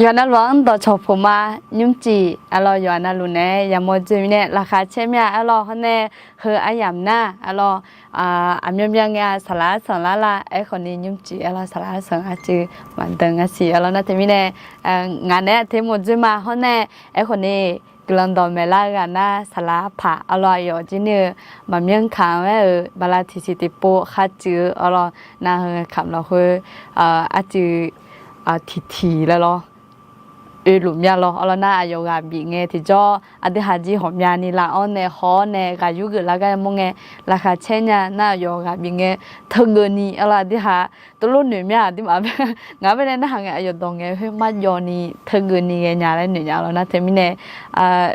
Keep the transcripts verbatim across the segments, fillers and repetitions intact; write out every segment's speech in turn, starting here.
Yawqha navluf-anr dawqcawq puq ma, nymrcif arlawr, yawqha navluf naeq-aer yamawr dzoer mirnae laqkhaq caer mya arlawr, hawr nae heu aryamq nar arlawr, aqmyanmyan ngae-a saqlaq arsanq lar lar, aerkhawf ni nymrcif arlawr saqlaq arsanq arcuiv maqdan nga siq arlawr. Nar teumirnae ngaq naeq-aer aqter mawr dzoer ma hawr nae, aerkhawf ni guiqlanq dawq maeqlar-eu ghaq nar saqlaq arpaq arlawr, aqyawf jir ni-eu maqmyanr kamq-aer-euq bala tiqsiq tiqpov khar cuiv-eu arlawr, nar heu kamq lafkhoer arcuiv tiqtiq lalawr oeluf mya lawr arlawr. Nar aqyawf ghaq bif ngae tiqjawr aqdui haq jir ghawqmyani laf-anr nae haw-awr nae ghaq yur geuf lar gar yamawr ngae, laqkhaq caer nya nar aqyawf ghaq bif ngae teugeuf ni arlawr, aqdui haq tuvlof noeq mya aqduimaf ngaq-anr baenae narhaq ngae aqyawf dawq ngae khoer marjawv ni teugeuf ni ghaenya laer noeq nya lawr. Nar teumirnae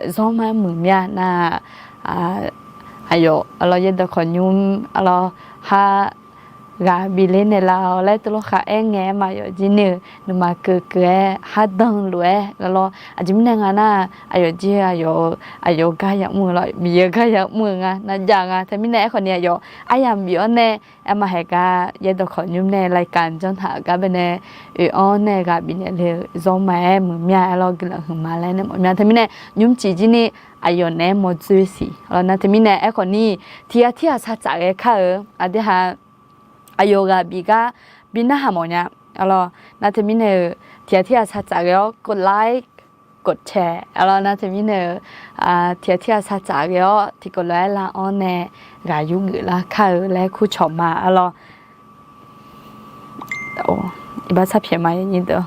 zawr ma-aer muiq mya nar aqyawf arlawr yaerdawq khawqnymr arlawr har ghaq bif ler naeqlaf-awq laer tuvlof khar aer ngae aer ma, aqyawf jir ni-eu nuima keuv keuv-aer har dan lof-aer lalawr. Aqjeq mirnae nga nar aqyawf jir aqyawf-eu aqyawf-eu gar yamr-eu lawr, Miqyaer-eu gar yamr-eu nga nar jav nga. Teumirnae aerkhawf ni aqyawf aryamq bif-awr nae aer ma haeq gar yaerdawq khawqnymr nae รายการ janrtaq-euq gar baenae oe-awr nae ghaq bifnaeq le-eu zawr ma-aer muiq mya arlawr, guiqlanq huiqma laer nae mawf mya. Teumirnae nymrcif jir ni aqyawf naeq-aer mawr dzoer siq arlawr. Nar teumirnae aerkhawf ni tiq ghaq tirghaq sar tsaf ghae kar-eu aqdui haq aqyawf ghaq bif gar bi narhaq mawf nya arlawr. Nar teumirnae-euq tiq ghaq tirghaq sar tsaf ghae-awr กดไลค์ กดแชร์ arlawr. Nar teumirnae-euq tiq ghaq tirghaq sar tsaf ghae-awr tiqkawv lof-aer laf-anr nae ghaq yur geuf lar kar-eu laer kurcawq ma arlawr. Iqbax sarpyaeq ma, iqbax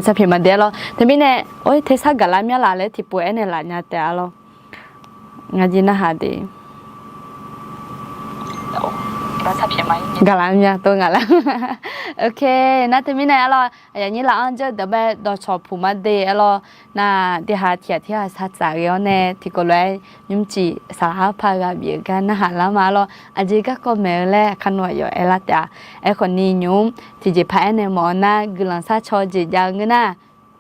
sarpyaeq ma de arlawr. Teumirnae or tersar gaqlar mya laf laer tiqpov aernaeq laf nya taef arlawr. Ngaq jir narhaq de gaqlar mya tov ngaq lar. Ok, nar teumirnae arlawr, aqyawf nyir laf-anr jawr deuq bae dawqcawq puq ma de arlawr. Nar aqdui haq tiq ghaq tirghaq sar tsaf ghae-awr nae tiqkawv lof-aer nymrcif saqlaq arpaq ghaq bif-eu gar narhaq lar ma arlawr. Aqjeq garkawv maeq-eu laer aqkar nmr aqyawf aer lar taef-a. Aerkhawf ni nymq-mr tiqjeq paq-aer nae mawf-eu nar guiqlanq sharcaw jeq jav-eu ngeur nar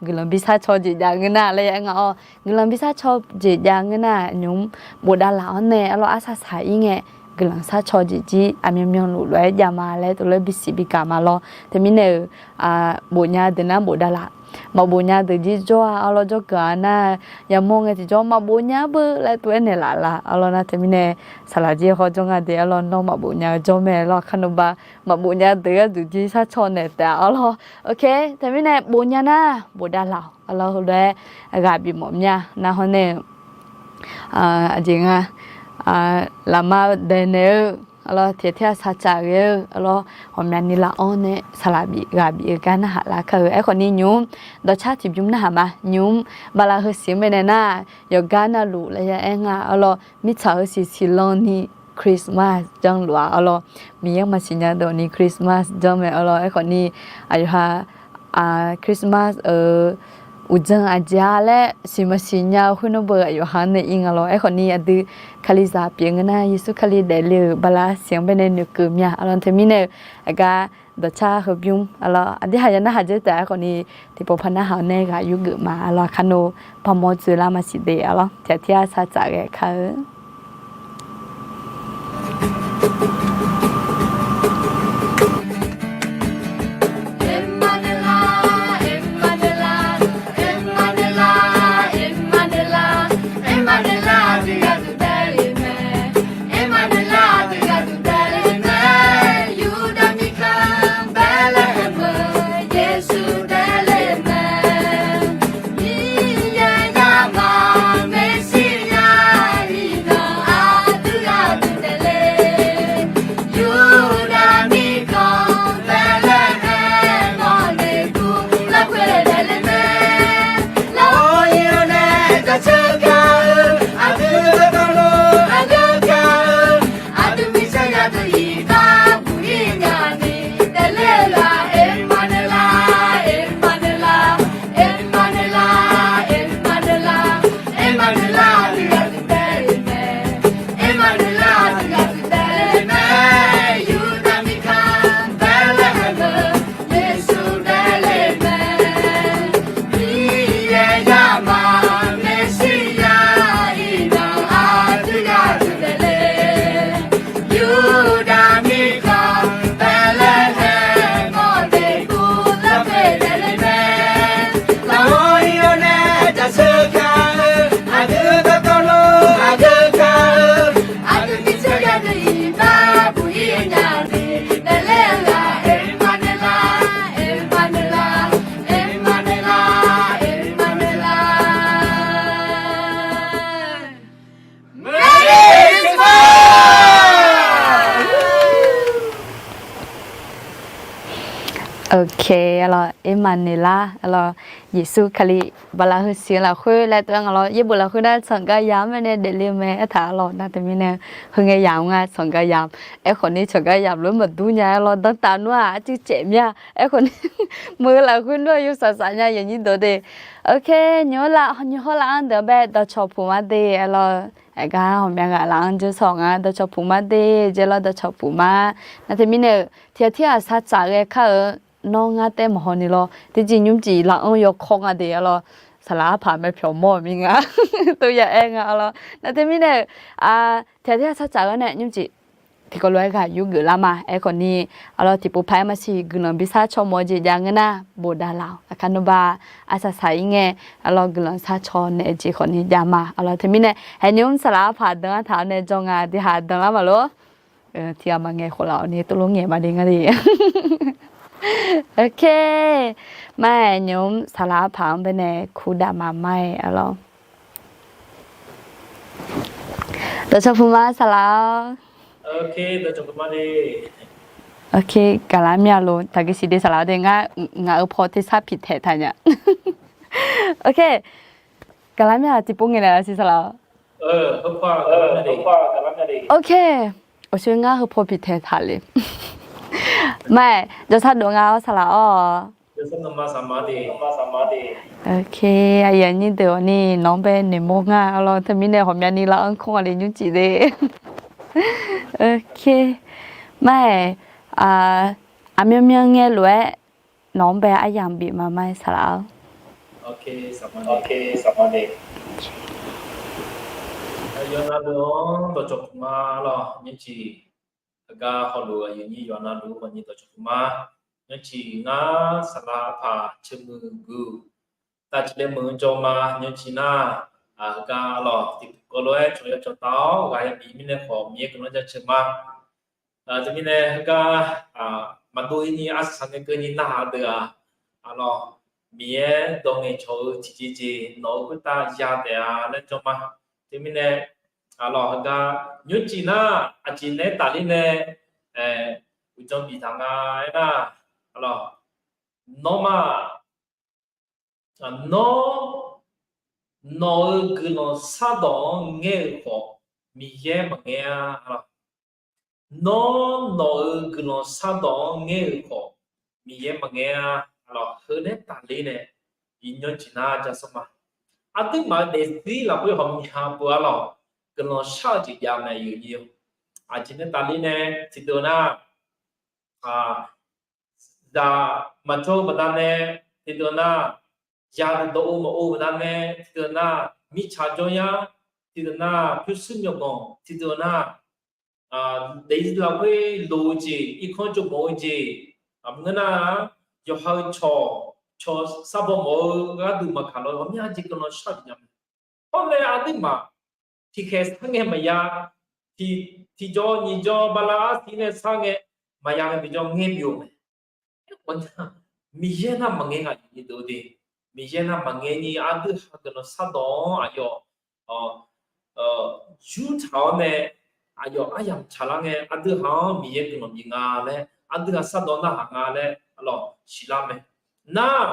guiqlanq bi sharcaw jeq jav ngeur nar laer ya aer nga-awr, guiqlanq bi sharcaw jeq jav ngeur nar nymq-mr bofdav laf-awr nae arlawr arsaq saq-ir ngae guiqlanq sharcaw jeq jir aqmyanmyan luf lof-aer jav ma laer tov lof-aer bisiq bigaq ma lawr. Teumirnae-euq bofnya deuq nar bofdav laf, maqbofnya deuq jir jawr-a arlawr jawrkeuv-a nar yamawr ngae tiqjawr maqbofnya beu laer tov-aer naeqlaf laf arlawr. Nar teumirnae saqlaq jir hawr jawr nga de arlawr, nawr maqbofnya-eu jawr mae lawr, aqkar nmr ba maqbofnya deuq gharduq jir sharcaw naeq taef-a arlawr. Ok, teumirnae bofnya nar bofdav laf-awq arlawr, heulof-aer ghaq bif mawf mya nar hawr nae aqjeq nga lafma daeqnaeq-eu arlawr, tiq ghaq tirghaq sar tsaf ghae-eu arlawr, ghawqmyani laf-anr nae saqlaq bif ghaq bif-eu gar narhaq lar kar-eu. Aerkhawf ni nymq-mr dawqcar tiqbymr narhaq ma, nymq-mr bala heusiq-anr baenae nar yawqgar navluf laer ya aer nga arlawr, mirtsaq heusiq siqlan ni Christmas janrluf-a arlawr. Miqyaer maqsiq nya dawq ni Christmas janr mae arlawr. Aerkhawf ni aqyawf ha Christmas-euq uqdzan aqjeq-a laer siq maqsiq nya-eu khoer nawr beu aqyawf ha-anr nae ir nga lawr. Aerkhawf ni aqdui Kalizaq pyeuf ngeur nar Yeqsur Kali daefle-euq bala siq-anr baenae noeqkeuv mya arlawr. Teumirnae-eu aqgar dawqcar heubymr arlawr, aqdui haq ya narhaq dzeur taef-a. Aerkhawf ni tiqpov par narhaq-awr nae ghaq yurgeuf ma arlawr, aqkar nawr parmawr dzoelar maqsiq de arlawr, tiq ghaq tirghaq sar tsaf ghae kar-eu. Ok, arlawq, Ermaqneqlar, arlawq, Yeqsur Kali baqlaq heu siq-eu lafkhoer laer tov-aer nga lawr, yaerbof lafkhoer nar tsanqgav yamq-anr baenae daefle-eu mae. Aertaq arlawq, nar teumirnae heu ngae yamq nga, tsanqgav yamq. Aerkhawf ni tsanqgav yamq lof-aer maqdur nya-a lawr, danrtaf nmr-aq arcuiv caef mir-a. Aerkhawf ni meuq-eu lafkhoer nmr-aq yawsaf saf nya, aqyuif aqnyir deuq de. Ok, nymq-anr la, nymq hawr laf-anr deuq-anr bae dawqcawq puq ma de, arlawq. Aqgar ghawqmya ghaq laf-anr jawrsawq nga, dawqcawq puq ma de, jeq lawr dawqcawq puq ma. Nar teumirnae-euq tiqghaq tirghaq sar tsaf ghae kar-eu nawr ngar taef maqhaw ni lawr, tiqjeq nymrcif laf-anr yawkawr nga de, arlawq. Saqlaq arpaq mae pyawq mawr-euq mir nga. Tov ya aer nga, arlawq. Nar teumirnae-euq tiqghaq tirghaq sar tsaf ghae nae nymrcif tiqkawv lof-aer ghaq yurgeuf lar ma. Aerkhawf ni, arlawq, tiqpov paq-aer maqsiq guiqlanq bi sar caw mawf-eu jeq jav ngeur nar, bofdav laf-awq. Aqkar nawr ba arsaq saq-ir ngae, arlawq, guiqlanq sar caw naeq-eu jeq khawf ni jav ma. Arlawq, teumirnae haeqnymr saqlaq arpaq danqlar taq-awr nae jawr nga, tiqhaq danqlar maqlor. Tiqghaq maqngaeq khawf laf-awq ni tov lof ngaeq ma de ngar de. Ok, ma-aer nymq-mr saqlaq arpaq-anr baenae kurdav ma ma-aer, arlawq. Dawqcawq puq ma saqlaq-awr. Ok, gaqlar mya lof taqguv siq de saqlaq-awr de, ngar ngaq-euq paw tersar piqtaeq taq nya. Ok, gaqlar mya tiqpov ngaeqnaeq-a siq saqlaq-awr. Ok, awqshoer ngar heu paw piqtaeq taq le. Ma-aer jawrsar dov nga-awr saqlaq-awr. Ok, aqyuif aqnyir deuq-awq ni nawq-anr bae noeqmawr nga, arlawq, teumirnae ghawqmyani lar-anr kawr nga le nymrcif de. Ok, ma-aer, aqmyanmyan ngae lof-aer nawq-anr bae aryamq bif ma ma-aer saqlaq-awr. Yawqnav luf-anr dawqcawq puq ma, arlawq, nymrcif. Heugar hawluf-eu aqyuif aqnyir yawqnav luf-anr khawf ni dawqcawq puq ma. Nymrcif ngar saqlaq arpaq ceumuiq guq tavciq laer meuq-anr jawr ma. Nymrcif nar, heugar arlawq tiqpov kawv lof-aer cawq ya cawq taf-awr ghaq ya bif mirnae khawf Miqyaer guiqlanq jaceuq ma. Teumirnae heugar maqdov-ir ni arsaq saq ngae keuvni narhaq deuq-aq, arlawq, Miqyaer dawq ngaeqcawq-eu tiqjeq jeq nawq-eu khoertav ya taef-a laer jawr ma. Teumirnae, arlawq, heugar nymrcif nar aqjeq naeq-aer tafler nae uqdzan biftaq nga aernar, arlawq, nawmaf, nawr, nawq-euq guiqlanq shardawq-anr ngaer-eu khawf Miqyaer maqngaer-a, arlawq. Nawr, nawq-euq guiqlanq shardawq-anr ngaer-eu khawf Miqyaer maqngaer-a, arlawq, heu naeq-aer tafler nae iqnymr jeq nar ja sanr ma. Aqduimaf-euq daefzir lafkhoer ghawqmya pov-a lawq, guiqlanq shar-eu jeq jav mae, aqyuif aqnyir-or. Aqjeq nae tafler nae tiqdeuq nar, zaq maqjawr-eu baqdanae, tiqdeuq nar, zaq dawq-eu maqov baqdanae, tiqdeuq nar, mirtsaq jawryar, tiqdeuq nar, pyurshuir myawqganq, tiqdeuq nar, daefzir lafkhoer loq-eu jeq, irkanr tsov mawf-eu jeq, maqngeur nar, yawqha-eu cawq, cawq sar baw mawf-eu gharduq maqkaq lawr, ghawqmya jeq guiqlanq shar-eu jeq jav mae. Hawr nae aqduimaf tiqkhaeq sar ngae maqya, tiqjawr nyiq jawr bala arsiq nae sar ngae maqya ngae tiqjawr ngaer byov mae. Aerkhawf nar, Miqyaer nar maqngaer nga, aqyuif aqnyir deuq-eu de. Miqyaer nar maqngaer ni aqdui ha guiqlanq shardawq-anr aqyawf yurtaq-awr nae, aqyawf aryamq tsaqlar ngae aqdui ha-anr Miqyaer guiqlanq bif nga laer, aqdui ha shardawq narhaq nga laer, arlawq, siqlar mae. Nar,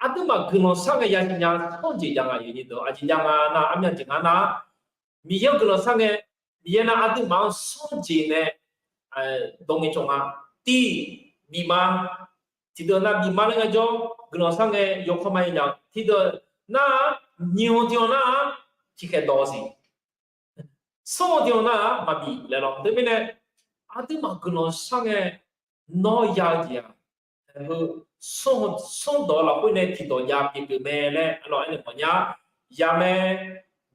aqduimaf guiqlanq shar ngae yasiq nya sanr jeq jav nga, aqyuif aqnyir deuq, aqjeq jav nga nar, armyan jeq nga nar, Miqyaer-anr guiqlanq shar ngae, Miqyaer nar aqduimaf-anr sanr jeq nae dawq ngaeqcawq nga. Tiq, bif ma. Tiqdeuq nar bif ma laer ngaejawr, guiqlanq shar ngae yawkawr ma ya nya. Tiqdeuq nar, nyiq-anr tiq-anr nar, tiqkhaeq dawq siq. Sanr-anr tiq-anr nar maqbif laer lawr. Teumirnae, aqduimaf guiqlanq shar ngae nawr ya-eu jeq-aq, heu, sanr dawq lafkhoer nae tiqdawq jav pyeuf pyeuf mae laer arlawq aernaeq mawfnya. Ya mae,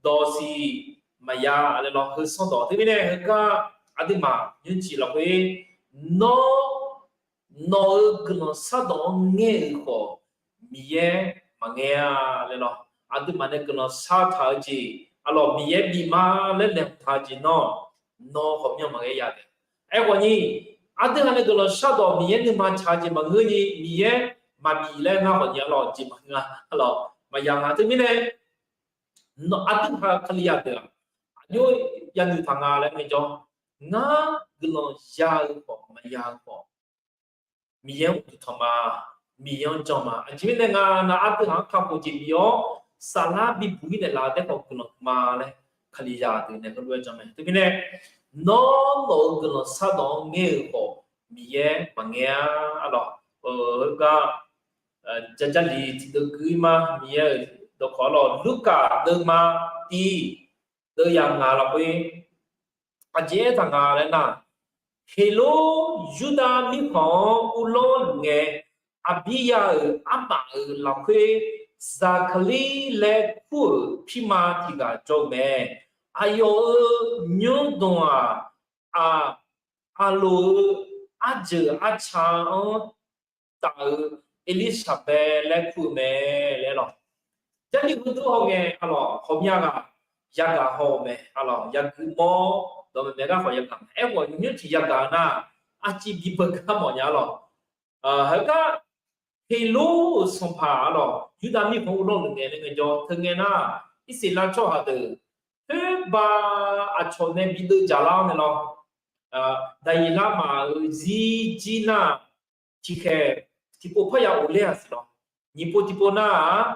dawq siq maqya laer lawr, heu sanr dawq. Teumirnae heugar aqduimaf nymrcif lafkhoer nawr nawq-euq guiqlanq shardawq-anr ngaer-euq khawf, Miqyaer maqngaer-a laer lawr. Aqduimaf nae guiqlanq shar taq-eu jeq, arlawq, Miqyaer bif ma laer laeqhmq taq-eu jeq nawr, nawr ghawqmyanr maqghae ya taef. Aerkhawf ni, aqdui ha nae guiqlanq shardawq Miqyaer nuima tsaq-eu jeq maqngeur ni, Miqyaer maqbif laer ngar khawf ni arlawq jeq maqngeur-a, arlawq maqya nga. Teumirnae aqdui ha Kalizaq deuq-aq, aqjox ya nuitaq nga laer ngaejawr, ngar guiqlanq ya-eu khawf maqya-eu khawf, Miqyaer uqduq tanq ma. Miqyaer-anr jan ma. Aqjeq mirnae nga nar, ardui haq-anr kakhof jeq bif-awr, saflar bibuq-ir naeqlaf-eu daefkawv guiqlanq ma laer, Kalizaq deuq nae heulof-aer jan mae. Teumirnae, nawr nawq-euq guiqlanq shardawq-anr ngaer-euq khawf, Miqyaer maqngaer-a. Arlawq, heugar, Jarjarliq tiqdeuv gui-ir ma. Miqyaer-euq dawqkawq arlawq, Lurkaf deuvma tiq, deuv yaq ngaq lafkhoer, aqjeq aertaq nga laer nar, Heqlor Yurdav mirkhanq-anr uvlanr luf ngae, Aqbirya-euq armaf-euq lafkhoer Zaqkaqlir laer kur-euq pirma tiq ghaq jawr-eu mae. Aqyawf-euq nymrdanq-aq, aq, Aqloq-euq arjeuq arca-anr taf-eu Erlirsaqbaev laer kur-eu mae laer lawq. Jarlif heudeuq hawngae arlawq, hawmya ghaq yagaq haw-eu mae arlawq, yagui mawr dawqmaeq maeq gar khawf yagaq mae. Aerkhawf nymr tiq yagaq-eu nar, arciv bi beugar mawf nya arlawq. Heugar Heqlor-euq sanqpaq arlawq, Yurdav mirkhanq-anr uvlanr luf ngae laer ngaejawr, teungae nar, Irsaqleqlav tsawrhaq deuq khoerba aqcawq nae bi deuv dzaqlar-awr nae lawr, Daqyeqlar maf-euq zir jir nar, tiqkhaeq tiqpov parya ghofler-aq siq lawr. Nyiq pov tiqpov nar-aq,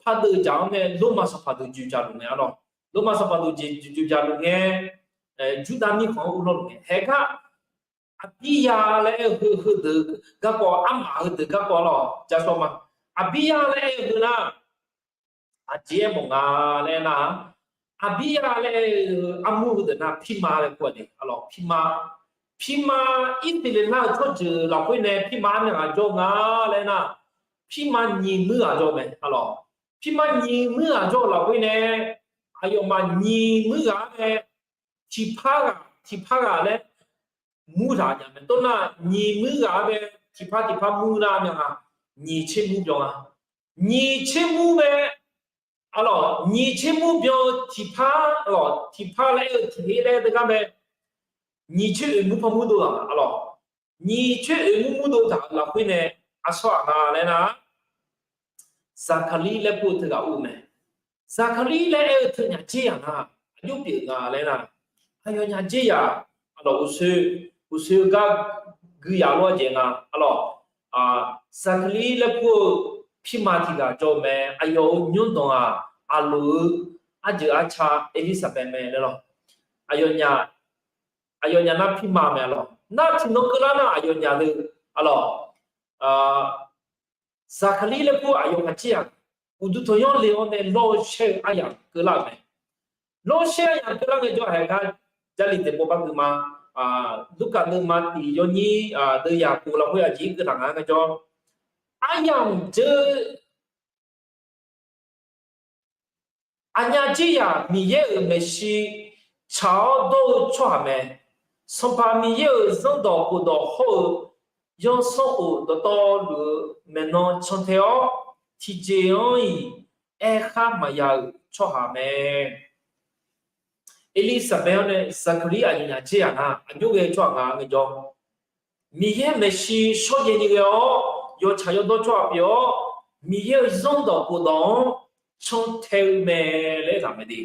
pardeuv dzaq-anr nae Lormav sanqpaq deuq joeqdzaq luf ngae arlawq. Lormav sanqpaq deuq joeqdzaq luf ngae, Yurdav mirkhanq-anr uvlanr luf ngae. Haeqgar Aqbirya laer aer-eu heudeuq garkawv, armaf heudeuq garkawv lawq, ja sawr ma. Aqbirya laer aer-eu heu nar, aqjeq aermawf nga laer aernar, Aqbirya laer aer-eu armur heudeuq nar pirma laer kur-a de arlawq, pirma. Pirma, Irsaqleqlav-euq tsawrjeuq lafkhoer nae pirma armyav ghaq jawr nga laer aernar, pirma nyiq muir ghaq jawr mae arlawq. Pirma nyiq muir ghaq jawr-eu lafkhoer nae, aqyawfmaf nyiq muir ghaq-anr nae tiqpar ghaq tiqpar ghaq laer mur taq nya mae. Tov nar nyiq muir ghaq-anr nae tiqpar tiqpar mur nar myav nga, nyiq tser mur byan nga. Nyiq tser mur mae arlawq, nyiq tser mur byan-eu tiqpar arlawq, tiqpar laer aer-eu tiqher laer deugar mae. Nyiq tser oeq mur par mur dov-aq arlawq, nyiq tser oeq mur mur dov taq-euq lafkhoer nae aqsawr aqnga laer nar, Zaqkaqlir laer kur-eu teughaq ur-eu mae. Zaqkaqlir laer aer-eu teu nyaf dzer yaq nar, aqjox pyeuf nga laer nar, aqyawfnyaf dzer yaq arlawq, uqshoe, uqshoe gar gui yaq lof-aer jeq nga arlawq. Zaqkaqlir laer kur-eu pirma tiq ghaq jawr-eu mae. Aqyawf-euq nymrdanq-aq, Aqloq-eu arjeuq arca Erlirsaqbaev mae laer lawq. Aqyawfnyaf, aqyawfnyaf nar pirma mae arlawq. Nar tiqnan keuvlar nar aqyawfnyaf le arlawq. Zaqkaqlir laer kur-eu aqyawf ngaq dzer yaq, uqduq tanqyanr le-awr nae lawr-eu shaer-eu aryamq keuvlar-euq mae. Lawr shaer aryamq keuvlar ngaejawr, haeqgar Jarlif daeqbawq bar gui ma. Lurkaf deuvma tiq yawnyir deuv yaq khof lafkhoer aqjeq-ir keuv taq nga ngaejawr, aryamq dzeur aqnyaf dzer yaq Miqyaer-euq maeqshi tsaq-awr dawr-eu tsawrhaq mae. Sanqpaq Miqyaer-euq zanrdawq khofdawq hawr-eu yawsanr khof dawqtawvluf-eu maeqnan cantae-awr, tiqjeq-anr-iq aerkhar maqya-euq tsawrhaq mae. Erlirsaqbaev-anr nae Zaqkaqlir aqyawfnyaf dzer yaq nar, aqjox ghae-eu tsawrhaq nga ngaejawr, Miqyaer maeqshi shawrjaev ni ghae-awr yawtsaq yawdawr tsawrhaq pyeuf-awr, Miqyaer-euq zanrdawq khofdawq-anr cantae-eu mae laer aertaq mae de.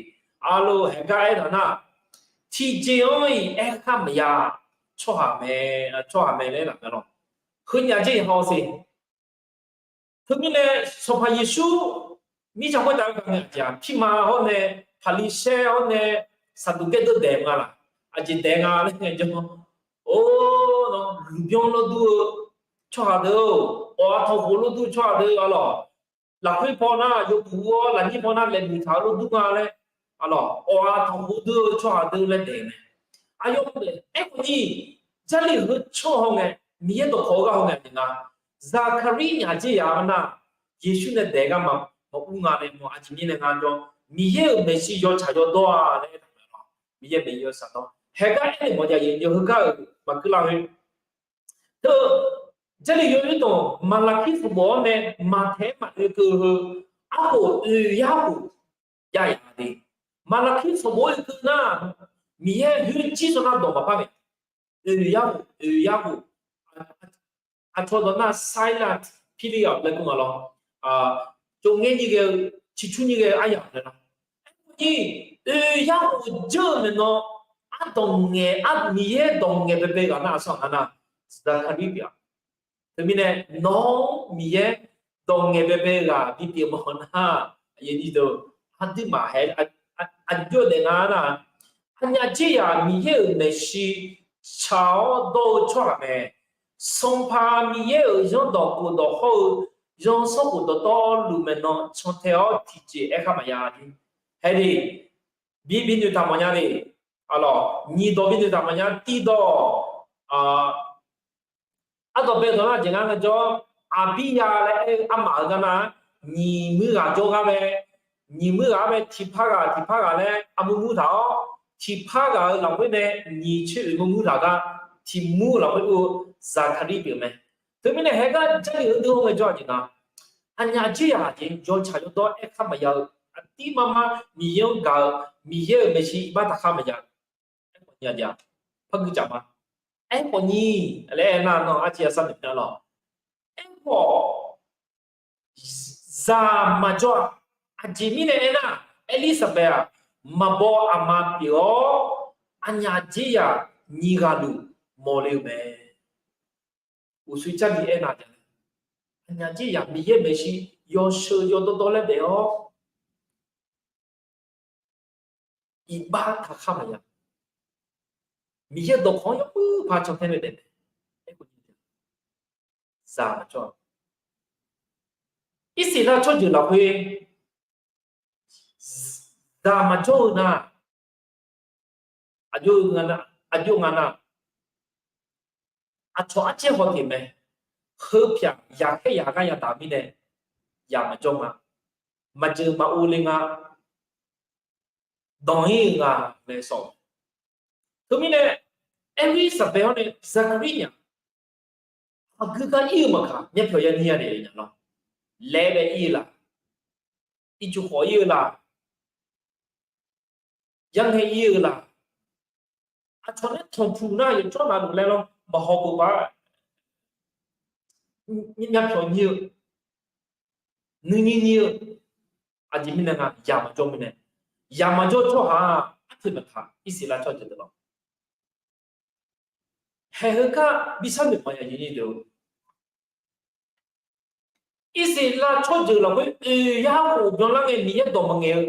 Arlawq, haeqgar aertaq nar, tiqjeq-anr-iq aerkhar maqya tsawrhaq mae, tsawrhaq mae laer aertaq mae lawq. Heunyav dzer yaq haw se. Teumirnae Sanqpaq Yeqsur mirtsaq khoertav-aer gaq ngae aqjeq-aq, pirma hawr nae, Paqliqsaer hawr nae, Saqduqgaer deuq daeq nga laq? Aqjeq daeq nga laer ngaejawr, or, luqbyanr lawrdur-eu tsawrhaq deuq-or, awq-a tanqkhof lawrdur-eu tsawrhaq deuq arlawq, lafkhoer paw nar yawbuf ur-awr, lafnyir paw nar laeqhmq taq-eu lawrdur nga laer arlawq, awq-a tanqkhof dur-eu tsawrhaq deuq laer daeq mae. Aqyawf aerkhawf ni, Jarlif heu canr hawngae, Miqyaer dawqkawq-eu gar hawngae aqjeq nga, Zaqkaqlir nyaf dzer yaq-anr nar, Yeqsur nae daeq gar ma, maqur nga laer mawr. Aqjeq mirnae nga jawr, Miqyaer-euq maeqshi yawtsaq yawdawr-a laer aertaq mae lawq. Miqyaer maeqshi yawtsaq dawr. Haeqgar aernaeq mawf jav-eu yawqha-eu gar-euq maqkeuv lar-eu. Teu, Jarlif yawnyir dawq Maqlaqkir sanqbof-anr nae maqtaeq-aer maqoe keuv heu, arkhof oeq yar khof jav yaq de. Maqlaqkir sanqbof-anr oe keuv nar, Miqyaer hoer jir zaw nar dawq maqpar mae. Oeq yar khof, oeq yar khof. Aqcawq dawq nar silent period laer kur nga lawr. Tsov ngaer nyir ghae-eu, ciqcur nyir ghae-eu aryamq laer nar. Aerkhawf ni, oeq yar khof jeur-eu maeqnan, ardawq ngaeq, ar Miqyaer dawq ngaeq baebae ghaq nar aqsur aqnga nar, Zaqkaqlir pyeuf-a. Teumirnae nawr Miqyaer dawq ngaeq baebae ghaq bipyeuf mawf nar, aqduimaf hae, aqjox-aer daef nga nar, aqnyaf jeryaq Miqyaer-euq maeqshi shaq-awr dawr-eu tsawrhaq mae. Sanqpaq Miqyaer-euq zanrdawq khofdawq hawr-eu zanrsanrkhof dawqtawvluf maeqnan cantae-awr tiqjeq aerkhar maqya ni. Haer de, bi binoeq taq mawfnya de. Aqlawq, nyiq dawq binoeq taq mawfnya, tiqdawq, ardawq bae dawq nar jeq ngar ngaejawr, Aqbirya laer aer-eu armaf-euq gar nar, nyiq muir ghaq jawr gar mae. Nyiq muir ghaq-anr mae tiqpar ghaq tiqpar ghaq laer armur mur taq-awr, tiqpar ghaq-euq lafkhoer nae nyiq tser oeq mur mur taq gar, tiq mur-eu lafkhoer ur-eu Zaqkaqlir pyeuf mae. Teumirnae haegar Jarlif heudeuq-anr ngaejawr-aq jeq nar, aqnyaf jeryaq jeq yawtsaq yawdawr aerkhar maqya-eu, aqdirmar mar Miqyaer-anr gaq-eu, Miqyaer-euq maeqshi iqbax taqkhar maqya-eu, aerkhawf ni aqjeq-aq, par guicaf ma. Aerkhawf ni laer aernar, nawr arciv yasar noeqtaq lawq. Aerkhawf, zaq maqjawr-a. Aqjeq mirnae aernar, Erlirsaqbaev-aq, maqbaw aqma pyeuf-awr, aqnyaf jeryaq nyiq ghaq luf mawqle-eu mae. Uqshoe Jarlif aernar, aqnyaf jeryaq Miqyaer maeqshi yawsheu yawdawrdawr laer daef-awr, iqbax taqkhar maqya. Miqyaer dawqkawq-anr yawmuiq paq cantae nae daef mae. Zaq maqjawr-a. Irsaqleqlav tsawrjeuq lafkhoer zaq maqjawr-eu nar, aqjox nga nar, aqcawq arcaer haw teq mae. Heupyaq yaqkhaer yaq gar yadaq mirnae, yaq maqjawr nga. Maqjeuq maqov le nga. Danq-ir-eu nga laer sawr. Teumirnae, Erlirsaqbaev-awr nae Zaqkaqlir nya, aqgeu gar ir-eu maqkaq, myavpyawq ya ni ya daef nya lawr. Laer bae ir-eu la? Ircuf khawf ir-eu la? Yarngae ir-eu la? Aqcawq nae tanqpuq nar yawqjawr navluf laer lawr, maqhaw beu ba. Myavpyawq nyir-eu, nuinyir nyir-eu, aqjeq mirnae nga, yaq maqjawr mirnae, yaq maqjawr tsawrhaq-aq, arteq maqtaq Irsaqleqlav tsawrjeuq deuq lawr. Haeq heugar bi sharnoeq mawfnya nyir deuq. Irsaqleqlav tsawrjeuq lafkhoer oeq yar khof byanlar ngae Miqyaer dawq maqngaeq-eu,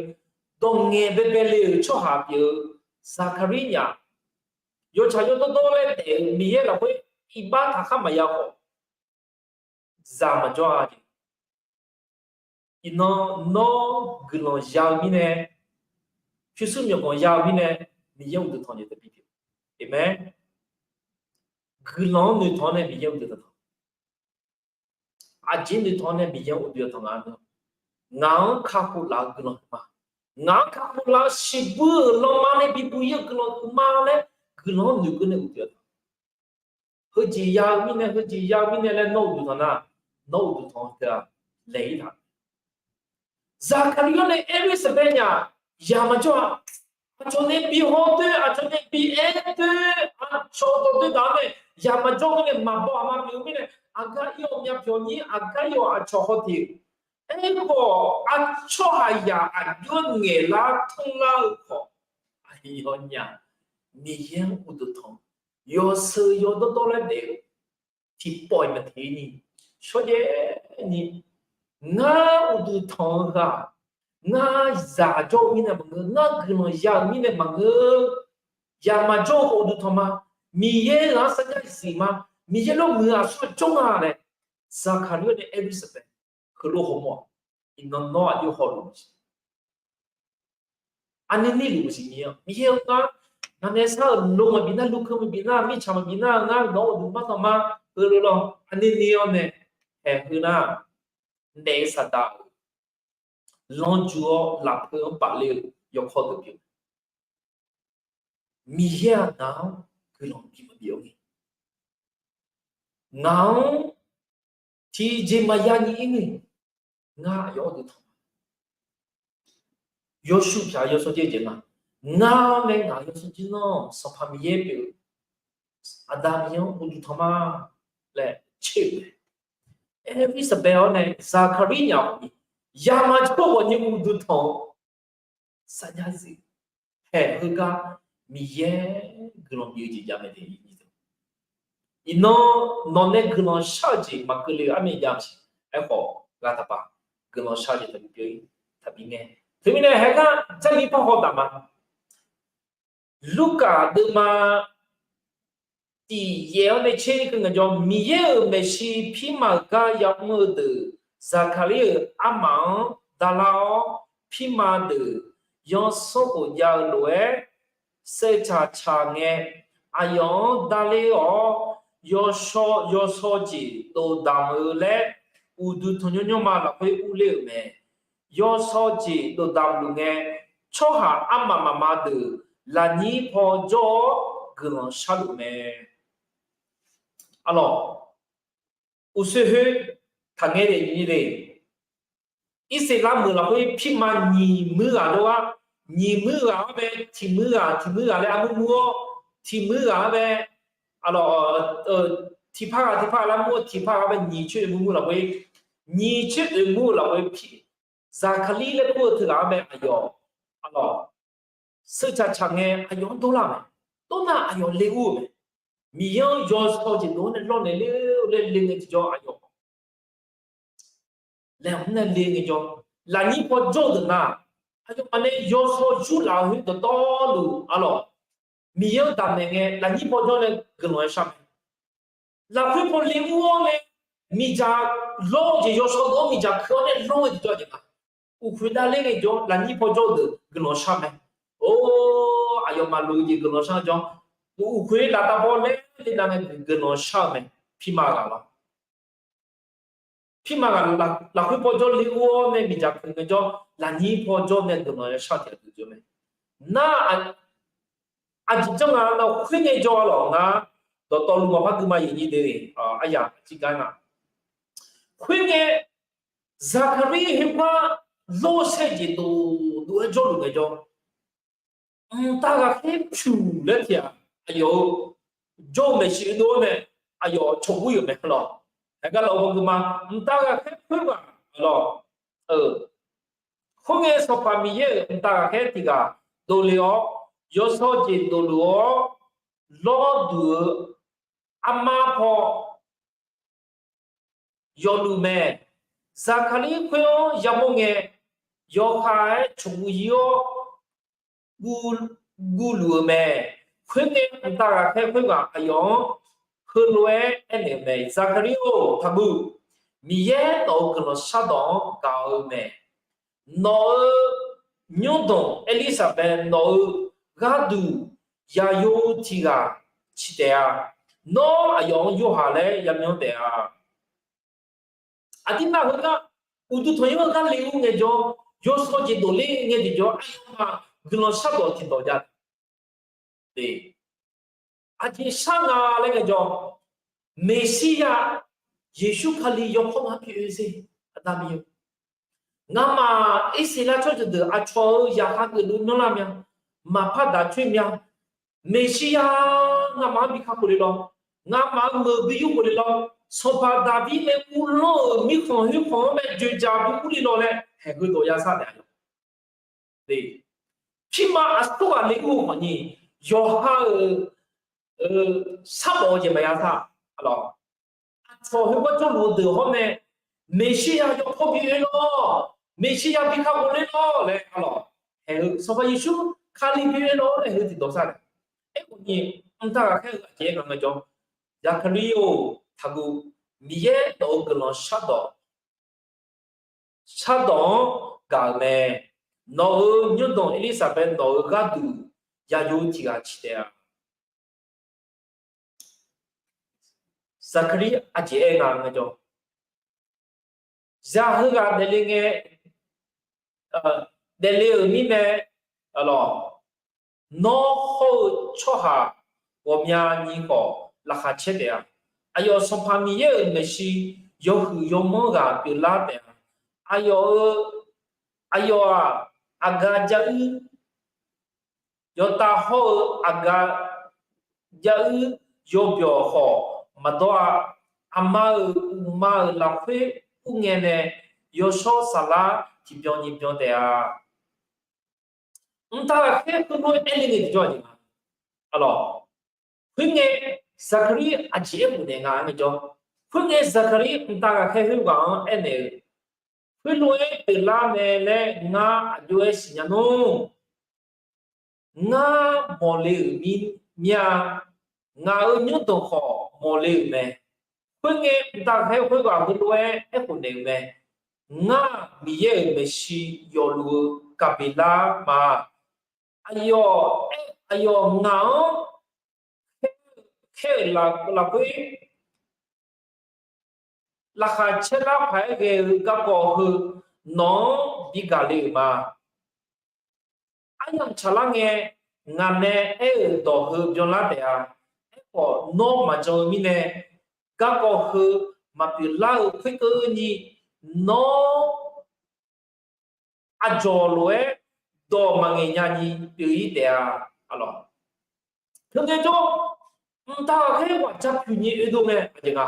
dawq ngaeq baebae le-euq tsawrhaq pyeuf-eu Zaqkaqlir nya, yawtsaq yawdawrdawr laer daef-eu Miqyaer lafkhoer iqbax taqkhar maqya khawf, zaq maqjawr-a jeq. Iqnan nawr guiqlanq ya-eu mirnae, pyurshuir myawqganq ya-eu mirnae, Miqyaer uqduq tanq jeq teu bi pyeuf. Aqmeq. Guiqlanq-anr noeqtanq-awr nae Miqyaer uqduq tanq. Aqjeq noeqtanq-awr nae Miqyaer-anr uqduq tanq nga. Ngaq-anr kakhof laf-eu guiqlanq huiqma, ngaq-anr kakhof laf-eu siqbuir-euq lanma nae bibuq-ir-eu guiqlanq huiqma laer guiqlanq-anr noeqkeuv nae uqduq tanq. Heujeq ya-eu mirnae, heujeq ya-eu mirnae laer nawr uqduq tanq nar, nawr uqduq tanq-eu teu-aq, laeq-ir taq. Zaqkaqlir-anr nae Erlirsaqbaev nya, yaq maqjawr-a. Aqcawq nae bi hawdoer, aqcawq nae bi aerdoer, aqcawq dawqdoer daq-awr nae yaq maqjawr-eu mirnae, maqbaw aqma pyeuf-eu mirnae, aqgar ir-awr myavpyawq nyir, aqgar ir-awr aqcawq haw teq. Aerkhawf, aqcawq haqzaq aqjox-aer ngaeqlar tanrlar-eu khawf, aqyawfnyaf Miqyaer-anr uqduq tanq, yawsheu yawdawrdawr laer daef-eu tiqpawf-iq maqteq ni, shawrjaev ni, ngar uqduq tanq-eu ghaq, ngar zaq jawr-eu mirnae maqngeur, ngar guiqlanq ya-euq mirnae maqngeur, yaq maqjawr-eu khawf uqduq tanq ma, Miqyaer ghaq-anr sarjax zif ma, Miqyaer lawrmuiq-eu aqsur-aq jawr nga laer, Zaqkaqlir-anr nae Erlirsaqbaev heulof hawmawr-aq, iqnan nawr aqjox hawluf-eu siq. Aqnini luf-eu siq ni-a, Miqyaer-eu ngar, ngaq nae sar-euq lo maqbif nar, lukeuv maqbif nar, mirtsaq maqbif nar, ngar nawq-anr uqduq mar tanq ma, heulof lawr, aqnini-awr nae, haeq heu nar, naef-eu saqdaq-euq lanrju-awr lafkhoer-anr bafler-eu yawkawr deuq pyeuf. Miqyaer-aq ngaq-anr guiqlanq bi maqbif-awr ngae, ngaq-anr tiqjeq maqya nyiq-ir ngae, ngar aqyawf-anr uqduq tanq ma. Yawshuif pyaq yawsanr jir jeq ma. Ngar nae ngaq yawsanr jir nawr Sanqpaq Miqyaer pyeuf-eu, Aqda Miqyaer-anr uqduq tanq ma laer tser-euq mae. Erlirsaqbaev-awr nae Zaqkaqlir nya khawf ni, yaq maqjawr khawf ni uqduq tanq-eu sarjax zif. Haeq heugar Miqyaer guiqlanq bif-eu jeq jav mae de. Iqnan nawq nae guiqlanq shar-eu jeq maqkeuv le-euq armyav jav-eu siq. Aerkhawf, ghaq taqpaq guiqlanq shar-eu jeq taqbi pyeuf-ir, taqbi ngae. Teumirnae haegar Jarlif par haw taf ma. Lurkaf deuvma tiq yaef-awr nae tser ni keuv ngaejawr, Miqyaer-euq maeqshi pirma-euq gar yamr-eu deuq, Zaqkaqlir-euq armaf-anr davlar-awr, pirma deuq yansanr khof jav-eu lof-aer saevtsaq tsaq ngae, aqyawf-anr davler-awr, yawshawr yawsaw jeq dovdamq-eu laer, uqduq tanqnymr nymrma lafkhoer urler-euq mae. Yawsaw jeq dovdamq luf ngae, tsawrhaq armaf mafma deuq lafnyir paw jawr-awr guiqlanq sharluf mae. Arlawq, uqsoer khoer taqngaer daef nyi le. Irsaqleqlav meuq lafkhoer pirma nyiq muir ghaq dov-ar, nyiq muir ghaq-anr bae tiq muir ghaq, tiq muir ghaq laer armur mur-awr, tiq muir ghaq-anr bae, arlawq, tiqpar ghaq tiqpar ghaq laer mur-awr, tiqpar ghaq-anr bae nyiq coer oeq mur mur lafkhoer, nyiq coer oeq mur-eu lafkhoer, Zaqkaqlir laer kur-eu teughaq-anr bae aqyawf, arlawq, saevtsaq tsaq ngae aqyawf-anr dawrlar-euq mae. Dawrnar aqyawf le ur-euq mae. Miqyaer-anr yawsaw jeq dov-awr nae lawrnaeq ler-eu laer le ngae tiqjawr aqyawf laeqhmq nae le ngaejawr, lafnyir paw jawr-eu deuq nar, aqyawfmaf nae yawsaw yurlaf-eu khoer dawqtawvluf, arlawq, Miqyaer-anr daqmaeq ngae lafnyir paw jawr nae guiqlanq-aer shar mae. Lafkhoer paw le ur-awr nae miqdzaq lawr-eu jeq yawsaw dov-awr miqdzaq keuv-awr nae lawr-eu jeq jawr-eu jeq nga. Uqkhoeq davler ngaejawr lafnyir paw jawr-eu deuq guiqlanq shar mae. Or, aqyawfmaf loq-eu jeq guiqlanq shar jawr, uqkhoeq laftav paw laer le nav ngae guiqlanq shar-eu mae. Pirma ghaq lawr. Pirma ghaq lafkhoer paw jawr le ur-awr nae miqdzaq keuv ngaejawr lafnyir paw jawr nae guiqlanq-aer shar-eu tiq ghaq deuq jawr mae. Nar, aqjeq janr nga nar khoerngae jawr-a lawq ngar, dawqtawvluf maqpar gui ma yaqnyir de, aryaq aqcir gar nga. Khoerngae, Zaqkaqlir khoergar lawr-eu saer jeq dov dov-aer jawrluf ngaejawr, mqtav ghaqkhaer pyuq laer tiq ghaq aqyawf-eu jawr-eu maeqshi dov-awr nae aqyawf cawqgur-ir-euq mae lawq. Haegar laf-eu paw gui ma, mqtav ghaqkhaer khoerghaq lawq. Khoerngae, Sanqpaq Miqyaer-euq mqtav ghaqkhaer tiq ghaq dovle-awr, yawsaw jeq dovluf-awr lawrduq-eu armar paw yawfluf mae. Zaqkaqlir khoer-anr yamawr ngae, yawkhav-aer cawqgur-ir-awr guvluf-eu mae. Khoerngae, mqtav ghaqkhaer khoerghaq aqyawf-anr heulof-aer aernaeq-euq mae, Zaqkaqlir-or, taqguv. Miqyaer nawq-euq guiqlanq shardawq-anr gaq-eu mae. Nawq-euq nymrdanq Erlirsaqbaev nawq-euq gharduq yaqyo tiq ghaq ciq taef-a. Nawr aqyawf-anr yorhaq laer yamyanr taef-a. Aqdirmar heugar, uqduq tanqnymr-eu gar le ur ngaejawr, yawsaw jeq dovler ngae tiqjawr, aqyawfmaf guiqlanq shardawq tiqdawq jav-a. Aqjeq shar nga laer ngaejawr, Meqsirya Yeqsur Kali yawkawr ma pyeuf-eu sher. Aqda Miqyaer, ngamaf Irsaqleqlav tsawrjeuq deuq aqcawq-euq zaqkhav geufluf nanrlar mya, maqpar daq coer mya. Meqsirya ngamaf-anr bi kakhof le lawr. Ngamaf-euq meuq bi yurkhof le lawr. Sanqpaq Daqbir nae uvlanr-euq mirkhanq khoerkhanq-anr mae dzoeqdzaq bi ur le lawr laer haeq heudawq yasar naeq-a. Pirma aqsurghaq le ur-eu khawfni, yawqha-euq sharmawf-eu jeq maqya sar. Aqcawq khoergar jawrluf-eu deuq hawr nae, Meqsirya yawkawr bi oe lawr, Meqsirya bi kakhof le lawr laer, arlawq, haeq heu Sanqpaq Yeqsur Kali bi oe lawr laer heu tiqdawq sar nae. Aerkhawfni, mqtav ghaqkhaer heu aqjeq-aer nga ngaejawr, Zaqkaqlir-or, taqguv. Miqyaer nawq-euq guiqlanq shardawq shardawq-anr gaq-euq mae. Nawq-euq nymrdanq Erlirsaqbaev nawq-euq gharduq yaqyo tiq ghaq ciq taef-a. Zaqkaqlir aqjeq-aer nga ngaejawr, zaq heughaq daefle ngae, daefle-euq mirnae, nawr hawr-eu tsawrhaq ghawqmyani khawf laqkhaq caer taef-a. Aqyawf Sanqpaq Miqyaer-euq maeqshi yawhuiq yawmanr ghaq pyeuflar taef-a. Aqyawf-eu, aqyawf-aq, aqgaf jav-ir, yawtav hawr-eu aqgaf jav-ir, yawbyawq khawf maqdawr-a. Aqma-euq uqma-euq lafkhoer ur ngae nae yawshawr saflar tiqbyan nyiq byan taef-a. Mqtav ghaqkhaer khoerlof-aer aer le ngae tiqjawr-aq jeq nga. Arlawq, khoerngae, Zaqkaqlir aqjeq aerkhof naeq nga-aer ngaejawr, khoerngae Zaqkaqlir mqtav ghaqkhaer khoerghaq-anr aernaeq-eu, Khoerlof-aer pyeuflar mae laer ngar aqjox-aer siqnya nmr. Ngar mawqle-euq mir-a. Ngaq-euq nymrdanq khawf mawqle-euq mae. Khoerngae mqtav ghaqkhaer khoerghaq heulof-aer aerkhof naeq-eu mae. Ngar-aq, Miqyaer-euq maeqshi yawfluf-eu Gaqbeqlar ma. Aqyawf, aqyawf ngaq-anr khaer-euq lafkhoer laqkhaq caerlar paq-aer ghae-eu garkawv heu nawq-anr bi gaq le-euq ma. Aryamq tsaqlar ngae, ngaq nae aer-euq dawq heu byanlar taef-a. Aerkhawf, nawr maqjan-eu mirnae, garkawv heu maqpyeuflar-eu khoerkeuvni, nawr aqdzawq lof-aer dawq maqngaeq nyani pyeuf-ir taef-a. Aqlawq, teungae jawr, mqtav ghaqkhaer ghaq ja pyuq nyi oedov ngae aqjeq nga.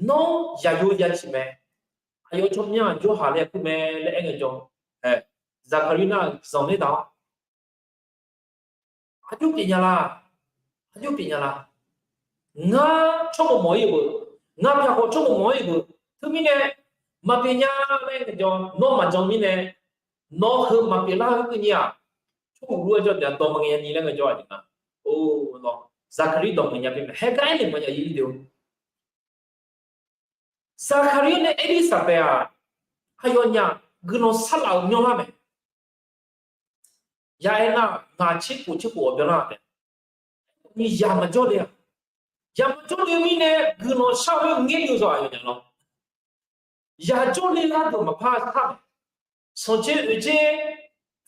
Nawr yaqyo yaciq mae. Aqyawf tsawrmyanr-aq Yorhaq laer kur mae laer aer ngaejawr, Zaqkaqlir nar-euq zanqler daq-awr, Aqjox pyeufnya la? Aqjox pyeufnya la? Ngar tsawrmawq mawq-ir-eu, ngar pyaq khawf tsawrmawq mawq-ir-eu, teumirnae maqpyeufnya laer ngaejawr, nawr maqjan mirnae, nawr heu maqpyeuflar-eu keuvni-aq, tsawrmawq luf-aer jawr taef-a, dawq maqngaeq nya ni laer ngaejawr aqjeq nga. Or, nawr Zaqkaqlir dawq maqngaeq nya pyeuf mae, haegar aernaeq maqya ir de-or. Zaqkaqlir nae Erlirsaqbaev-aq, aqyawfnyaf guiqlanq sharlaf-euq myanrlar mae. Ya aernar, ngaq tser khof tser khof-awq byanlar taef. Ni yaq maqjawr le-aq, yaq maqjawr le-eu mirnae guiqlanq shar-eu ngaer byov zawq aqyawfnyaf lawr. Yaq jawr le lar deuq maqpar shar-aq, sanqtser oeqtser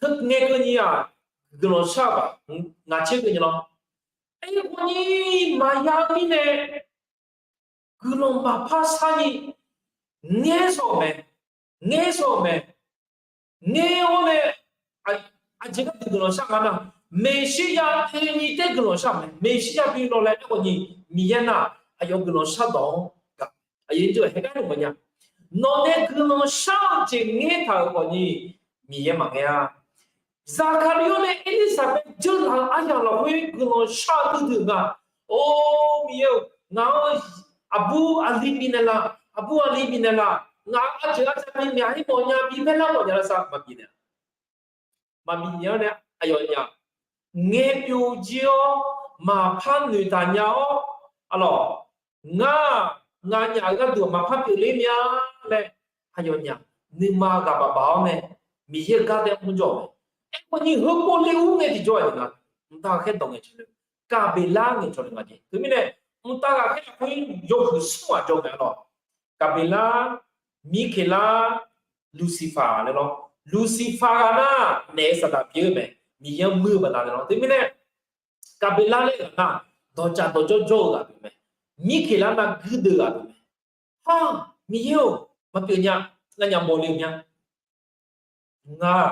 teu ngae keuvni-aq, guiqlanq shar-eu baq, ngaq tser keuvni lawr. Aerkhawfni maqya-eu mirnae guiqlanq maqpar sharni ngaer sawq-euq mae, ngaer sawq-euq mae. Ngaer-awr nae, aqjeq gharduq guiqlanq shar nga nar, Meqsirya oeni taef guiqlanq shar-euq mae. Meqsirya bi lawr laer aerkhawfni, Miqyaer nar aqyawf guiqlanq shardawq-anr gaq, aqyawf haegar-aer maqnya. Nawq nae guiqlanq shar-eu jeq ngaer taq-euq khawfni, Miqyaer maqngaer-a. Zaqkaqlir-awr nae Erlirsaqbaev dzeurlaf-eu aryamq lafkhoer guiqlanq shar-eu duidui nga. Or, Miqyaer-euq, ngaq-anr aqbur aqli bifnaeq laf, aqbur aqli bifnaeq laf, ngaq-anr arjeuq arja bimyaq-ir mawfnya, bimaerlar mawfnya lavsav maqbif naeq-a. Maqbif naeq-awr nae aqyawfnyaf ngaer byov jir-awr maqpar noeqtaq nya-awr, aqlawq, ngar, nganyaf-euq gharduq maqpar pyeufler mya laer, aqyawfnyaf nuima ghaq baf baf-awr nae Miqyaer-euq gar taef mr jawr-euq mae. Aerkhawfni heugar le ur ngae tiqjawr-aq jeq nga, mqtav ghaqkhaer dawq ngae cawq le, Gaqbeqlar ngae cawq le nga jeq. Teumirnae, mqtav ghaqkhaer lafkhoer yawhuiq smr ghaq jawr ngae-a lawr. Gaqbeqlar, Mirkeqlar, Luqsiqfaq laer lawr. Luqsiqfaq ghaq nar naef-eu Saqdaq pyeuf-eu mae, Miqyaer-anr muir-eu baqdanae lawr. Teumirnae, Gaqbeqlar laer ghaq nar dawqcaf dawqjawr jawr-eu ghaq pyeuf mae. Mirkeqlar nar guirdeuv ghaq pyeuf mae. Har, Miqyaer-or, maqpyeuf nya, nganyaf mawfle-eu mya. Ngar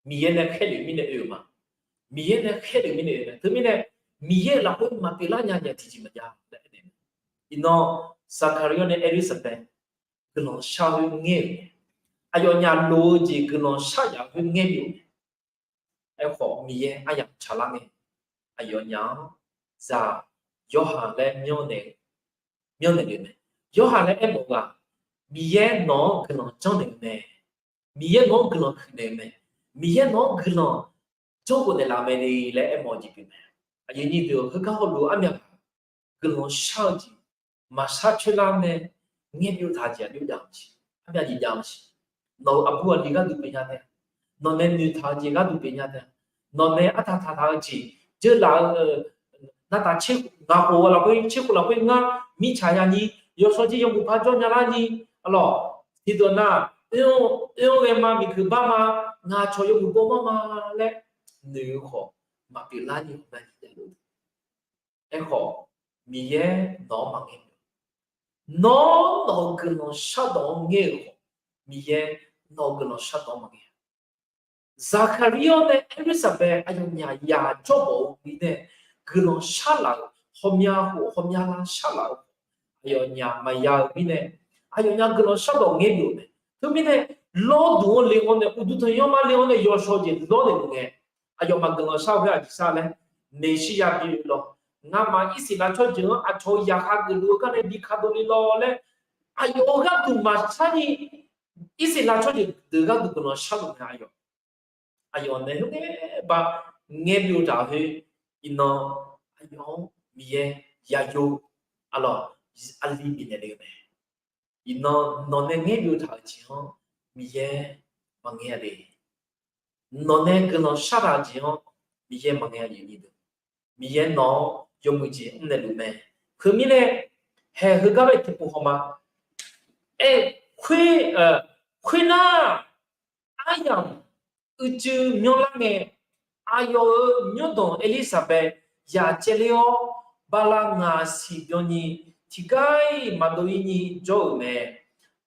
Miqyaer nae khaerlef mirnae oe-euq ma. Miqyaer nae khaerlef mirnae oe-eu mae. Teumirnae, Miqyaer-euq lafkhoer maqpyeuflar nya jeq tiqjeq maqjav laer aer-eu mae. Iqnan, Zaqkaqlir-awr nae Erlirsaqbaev guiqlanq shar-eu khoer ngaer-euq mae. Aqyawfnyaf loq-eu jeq guiqlanq shar yaf-eu khoer ngaer byov mae. Aerkhawf, Miqyaer aryamq tsaqlar ngae, aqyawfnyaf-anr zaq Yorhaq laer myanrnaeq, myanrnaeq le mae. Yorhaq laer aermawf-eu ghaq, Miqyaer nawq-anr guiqlanq janrnaeq-eu mae. Miqyaer nawq-anr guiqlanq huiqnaeq-eu mae. Miqyaer nawq-anr guiqlanq janrkhofnaeq laf mae ni laer aermawf-eu jeq pyeuf mae. Aqyuif aqnyir deuq-or, heugar hawluf-eu armyaq ghaq guiqlanq shar-eu jeq maqshar coer lar nae ngaer byov taq-eu jeq aqjox jav-eu siq. Armyaq jeq jav-eu siq. Nawq-euq aqbur aqli gharduq pyeuf nya tae, nawq nae noeqtaq-eu jeq gharduq pyeuf nya tae, nawq nae artaq taqtaq-eu jeq dzeurlaf-eu, nartaq tser, ngaq khof-eu lafkhoer, tser khof lafkhoer ngar mirtsaq ya'ni, yawshawr jir yawmuiq par jawr nya larni, aqlawq, tiqdawq nar, oe-anr ghae ma, miqkuiq bar ma, ngaq cawq yawmuiq bawmar ma laer noeq-eu khawf, maqpyeuf lar ni ghawqmya jeq jav-eu. Aerkhawf, Miqyaer nawq-anr maqngae. Nawr nawq-euq guiqlanq shardawq-anr ngaer-euq khawf, Miqyaer nawq-euq guiqlanq shardawq-anr maqngae. Zaqkaqlir-awr nae Erlirsaqbaev aqyawfnyaf yaq jawr mawf-eu mirnae, guiqlanq sharlaf-euq hawmya khof hawmya lar sharlaf-eu khawf, aqyawfnyaf maqya-eu mirnae, aqyawfnyaf guiqlanq shardawq ngaer byov mae. Teumirnae, lawrduq-anr le-awr nae, uqduq tanqnymr ma le-awr nae yawshawr jeq lawrnaeq luf ngae, aqyawfmaf guiqlanq shar-eu khoer aqjeq sar laer, Meqsirya bi lawr, Ngamaf Irsaqleqlav tsawrjeuq-anr aqcawq-eu zaqkhav geufluf-eu gar nae bi kadov le lawr laer, aqyawf-euq gharduq maqshar ni, Irsaqleqlav tsawrjeuq deuq gharduq guiqlanq sharluf mae aqyawf. Aqyawf nae khoerngae ba ngaer byov taq-euq khoer, iqnan aqyawf-anr Miqyaer yayo, aqlawq, aqli bifnaeq le-eu mae. Iqnan nawq nae ngaer byov taq-euq jeq-anr Miqyaer maqngae-a le. Nawq nae guiqlanq shar taq-euq jeq-anr Miqyaer maqngae-a le. Miqyaer nawq-anr yawmuiq jeq mrnaeq luf mae. Teumirnae, haeq heugar bae tiqpov haw ma. Aer, khoer, khoernar, aryamq uicuiv myanrlar ngae, aqyawf-euq nymrdanq Erlirsaqbaev yaq caevler-awr, bala ngaq siq byanni tiqgar-iq maqdov-ir ni jawr-euq mae.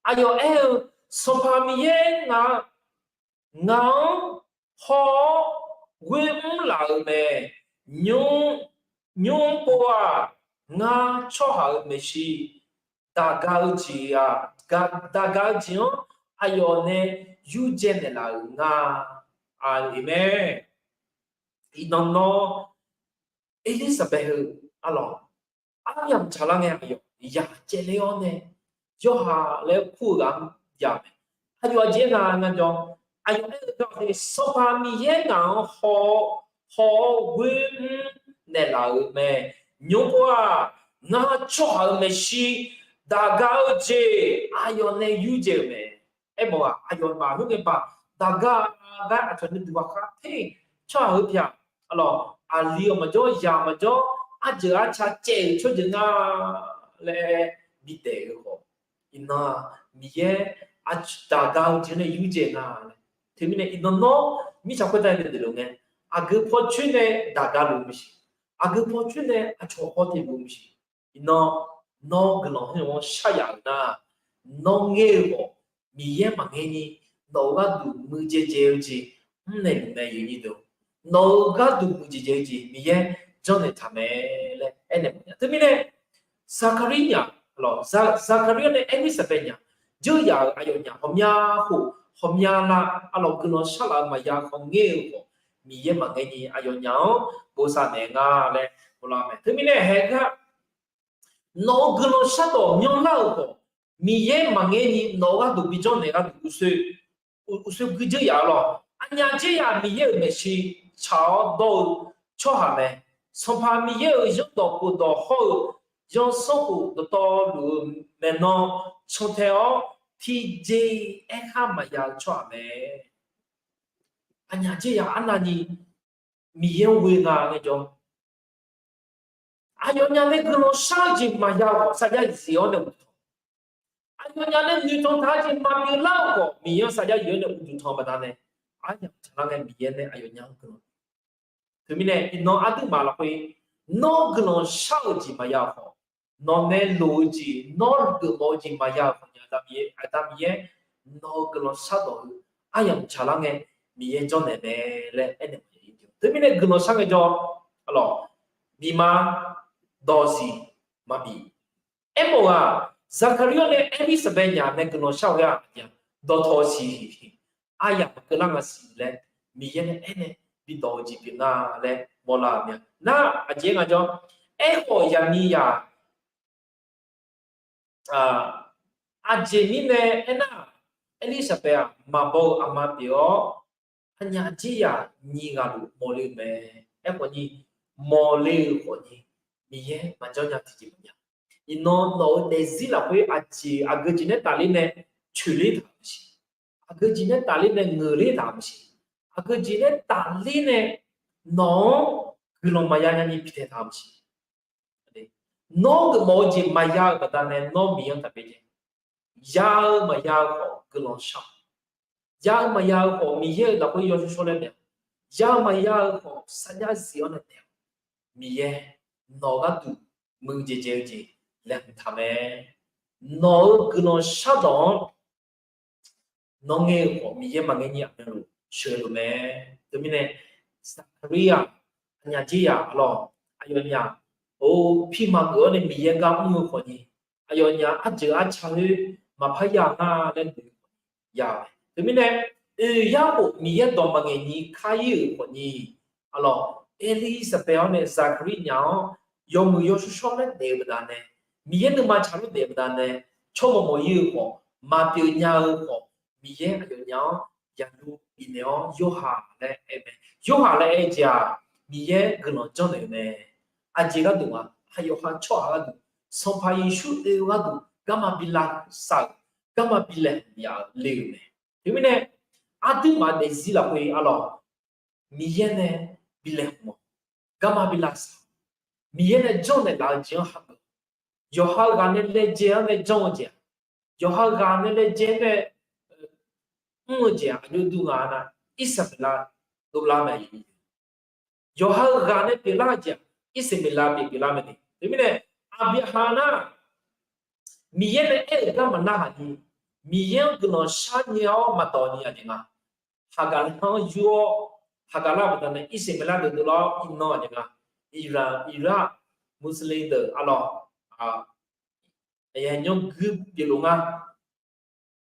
Aqyawf aer-eu, Sanqpaq Miqyaer ngaq, ngaq-anr haw-awr ghoer mr laf-euq mae. Nymr, nymr pov-aq, ngar tsawrhaq-euq maeqshi daqga-eu jeq-aq, daqga-eu jeq-anr aqyawf nae yurdzae naeqlaf-euq nga. Aqmeq. Iqnan nawr Erlirsaqbaev heu, aqlawq, aryamq tsaqlar ngae aqyawf yaq caevler-awr nae yawqha laer kur-eu ghaq-anr ya mae. Aqyawf aqjeq nga nga jawr, aqyawf aer-eu gar-aq, Sanqpaq Miqyaer ngaq-anr haw-awr ghoer mr naeqlaf-euq mae. Nymr pov-aq, ngar tsawrhaq-euq maeqshi daqga-eu jeq aqyawf nae yurdzae-euq mae. Aermawf-aq, aqyawfmaf khoerngae ba daqga gar aqcawq nuiduq ghaqkhav ter tsawrhaq-eu pyaq, aqlawq, aqli-awq maqjawr, yaq maqjawr, arjeuq arca caev-euq tsawrjeuq nga laer bidaeq-eu khawf, iqnan-aq Miqyaer daqga-eu jeq nae yurdzae nga laer. Teumirnae iqnan nawr mirtsaq khoertav nae deuq lof ngae, aqgeu paw coer nae daqga luf maqsiq, aqgeu paw coer nae aqcawq hawteq luf maqsiq. Iqnan nawr guiqlanq hmq-anr shar yaf-euq nar, nawr ngaer-eu khawf Miqyaer maqngae ni, nawq-euq gharduq muiqdzaeq dzaeq-eu jeq mrnaeq luf mae. Nawq-euq gharduq muiqdzaeq dzaeq-eu jeq Miqyaer janrnaeq taq mae laer aernaeq mawf nya. Teumirnae Zaqkaqlir nya, Zaqkaqlir-awr nae Erlirsaqbaev nya, dzeur yaf-euq aqyawfnyaf ghawqmya khof, ghawqmya lar, aqlawq, guiqlanq sharlaf-eu maqya khawf ngaer-eu khawf, Miqyaer maqngae ni aqyawfnyaf-anr bosav naeq nga laer bolar mae. Teumirnae haeq gar nawq-euq guiqlanq shardawq myanrlar-euq khawf, Miqyaer maqngae ni nawq-euq gharduq bi janrnaeq gharduq uqshoe, uqshoe guidzeur yaf-eu lawr. Aqnyaf dzer yaf Miqyaer-euq maeqshi tsaq-awr dawr-eu tsawrhaq mae. Sanqpaq Miqyaer-euq zanrdawq khofdawq hawr-eu zanrsanrkhof dawqtawvluf-eu maeqnan cantae-awr tiqjeq-iq aerkhar maqya-eu tsawrhaq mae. Aqnyaf dzer yaf arnavni Miqyaer-anr ghoe nga ngaejawr, aqyawfnyaf nae guiqlanq shar-eu jeq maqya-eu khawf, sarjax zif-awr nae uqduq tanq. Aqyawfnyaf nae noeqtanq taq-eu jeq maqpyeuf lar-eu khawf, Miqyaer-anr sarjax zif-awr nae uqduq tanq-eu baqdanae, aryamq tsaqlar ngae Miqyaer nae aqyawfnyaf-anr guiqlanq. Teumirnae iqnan aqduimaf lafkhoer nawr guiqlanq shar-euq jeq maqya-eu khawf, nawq nae loq-eu jeq, nawr geufmawf-eu jeq maqya-euq khawf nya, Aqda Miqyaer nawq-euq guiqlanq shardawq heu aryamq tsaqlar ngae Miqyaer janrnaeq mae laer aernaeq mawf nya. Teumirnae guiqlanq shar ngaejawr, aqlawq, bifma dawqsiq maqbif. Aermawf-aq, Zaqkaqlir-awr nae Erlirsaqbaev nya nae guiqlanq shar-eu ghae-aq, dawqtawq siq, aryamq maqkeuv lar nga siq laer Miqyaer nae aernaeq bidawq-eu jeq pyeuf nga laer mawrlar-euq mae. Nar aqjeq-aer ngajawr, aerkhawf yaqmiqzaq aqjeq mirnae aernar, Erlirsaqbaev-aq maqbaw-eu aqma pyeuf-awr, aqnyaf dzer yaf nyiq ghaq luf mawrle-eu mae. Aerkhawf ni, mawrle-eu khawf ni, Miqyaer maqjanr nya tiqjeq maqnya. Iqnan nawq-euq daefzir lafkhoer aqjeq aqgeu jeq nae tafler nae coeqler taq maqsiq. Aqgeu jeq nae tafler nae ngeuqler taq maqsiq. Aqgeu jeq nae tafler nae nawq-anr guiqlanq maqya nyani bitaeq taq maqsiq. Nawr geufmawf-eu jeq maqya-eu baqdanae nawr Miqyaer-anr taqbyaer jae. Ya-eu maqya-eu khawf guiqlanq shar-awq. Ya-eu maqya-eu khawf Miqyaer-euq lafkhoer yawshawr shawr laer naeq-awq. Ya-eu maqya-eu khawf sarjax zif-awr nae naeq-awq. Miqyaer nawq-euq gharduq muiqdzaeq dzaeq-eu jeq laeqhmq taq mae. Nawq-euq guiqlanq shardawq-anr nawr ngae-eu khawf Miqyaer maqngae ni aqmyanluf sheuqghae luf mae. Teumirnae, Zaqkaqlir-aq, aqnyaf dzer yaf lawr, aqyawfnyaf, or, pirma geuf-awr nae Miqyaer gar mr-eu khawf ni, aqyawfnyaf arjeuq arca khoer maqpar ya nga laer noeq-eu khawf ni ya-eu mae. Teumirnae, oeq yarkhof Miqyaer dawq maqngaeq ni kar-ir-euq khawf ni, aqlawq, Erlirsaqbaev-awr nae Zaqkaqlir nyaf-awr yawmuiq yawshawr shawr laer daef-eu baqdanae, Miqyaer nuima tsaqlar daef-eu baqdanae, tsawrmawq mawq-ir-eu khawf, maqpyeuf nya-eu khawf, Miqyaer aqyawfnyaf-anr yaqdov bifnaeq-awr Yorhaq laer aer mae. Yorhaq laer aer-eu jeq-aq, Miqyaer guiqlanq janrnaeq-eu mae. Aqjeq gharduq-aq, aqyawf ha tsawrhaq gharduq, Sanqpaq Yeqsur oe-eu gharduq garma bi lavsav-euq, garma bi laeqhmq yaf-eu le-euq mae. Teumirnae, aqduimaf daefzir lafkhoer arlawq, Miqyaer nae bi laeqhmq-awq, garma bi lavsav-awq, Miqyaer nae janrnaeq laf-eu jeq-anr hageuf, yawqha-eu ghaq nae laejae-anr nae janr-eu jeq-aq, yawqha-eu ghaq nae laejae nae mr-eu jeq-aq, aqjox duq ngaq nar, Irsaqmeqlav dovlar mae. Yawqha-eu ghaq nae pyeuflar-eu jeq-aq, Irsaqmeqlav pyeuf pyeuflar mae. Teumirnae, Aqbyaqhaq nar, Miqyaer nae aer-euq gar maqnarhaq ni, Miqyaer-anr guiqlanq sharnya-awr maqdawq ni aqjeq nga. Haqgaqlar-anr yur-awr, Haqgaqlar baqdanae Irsaqmeqlav deuq dovlar-awr iqnan aqjeq nga. Iqra, Iqra, Muslim deuq arlawq, aqyawf nymr guir pyeufluf nga.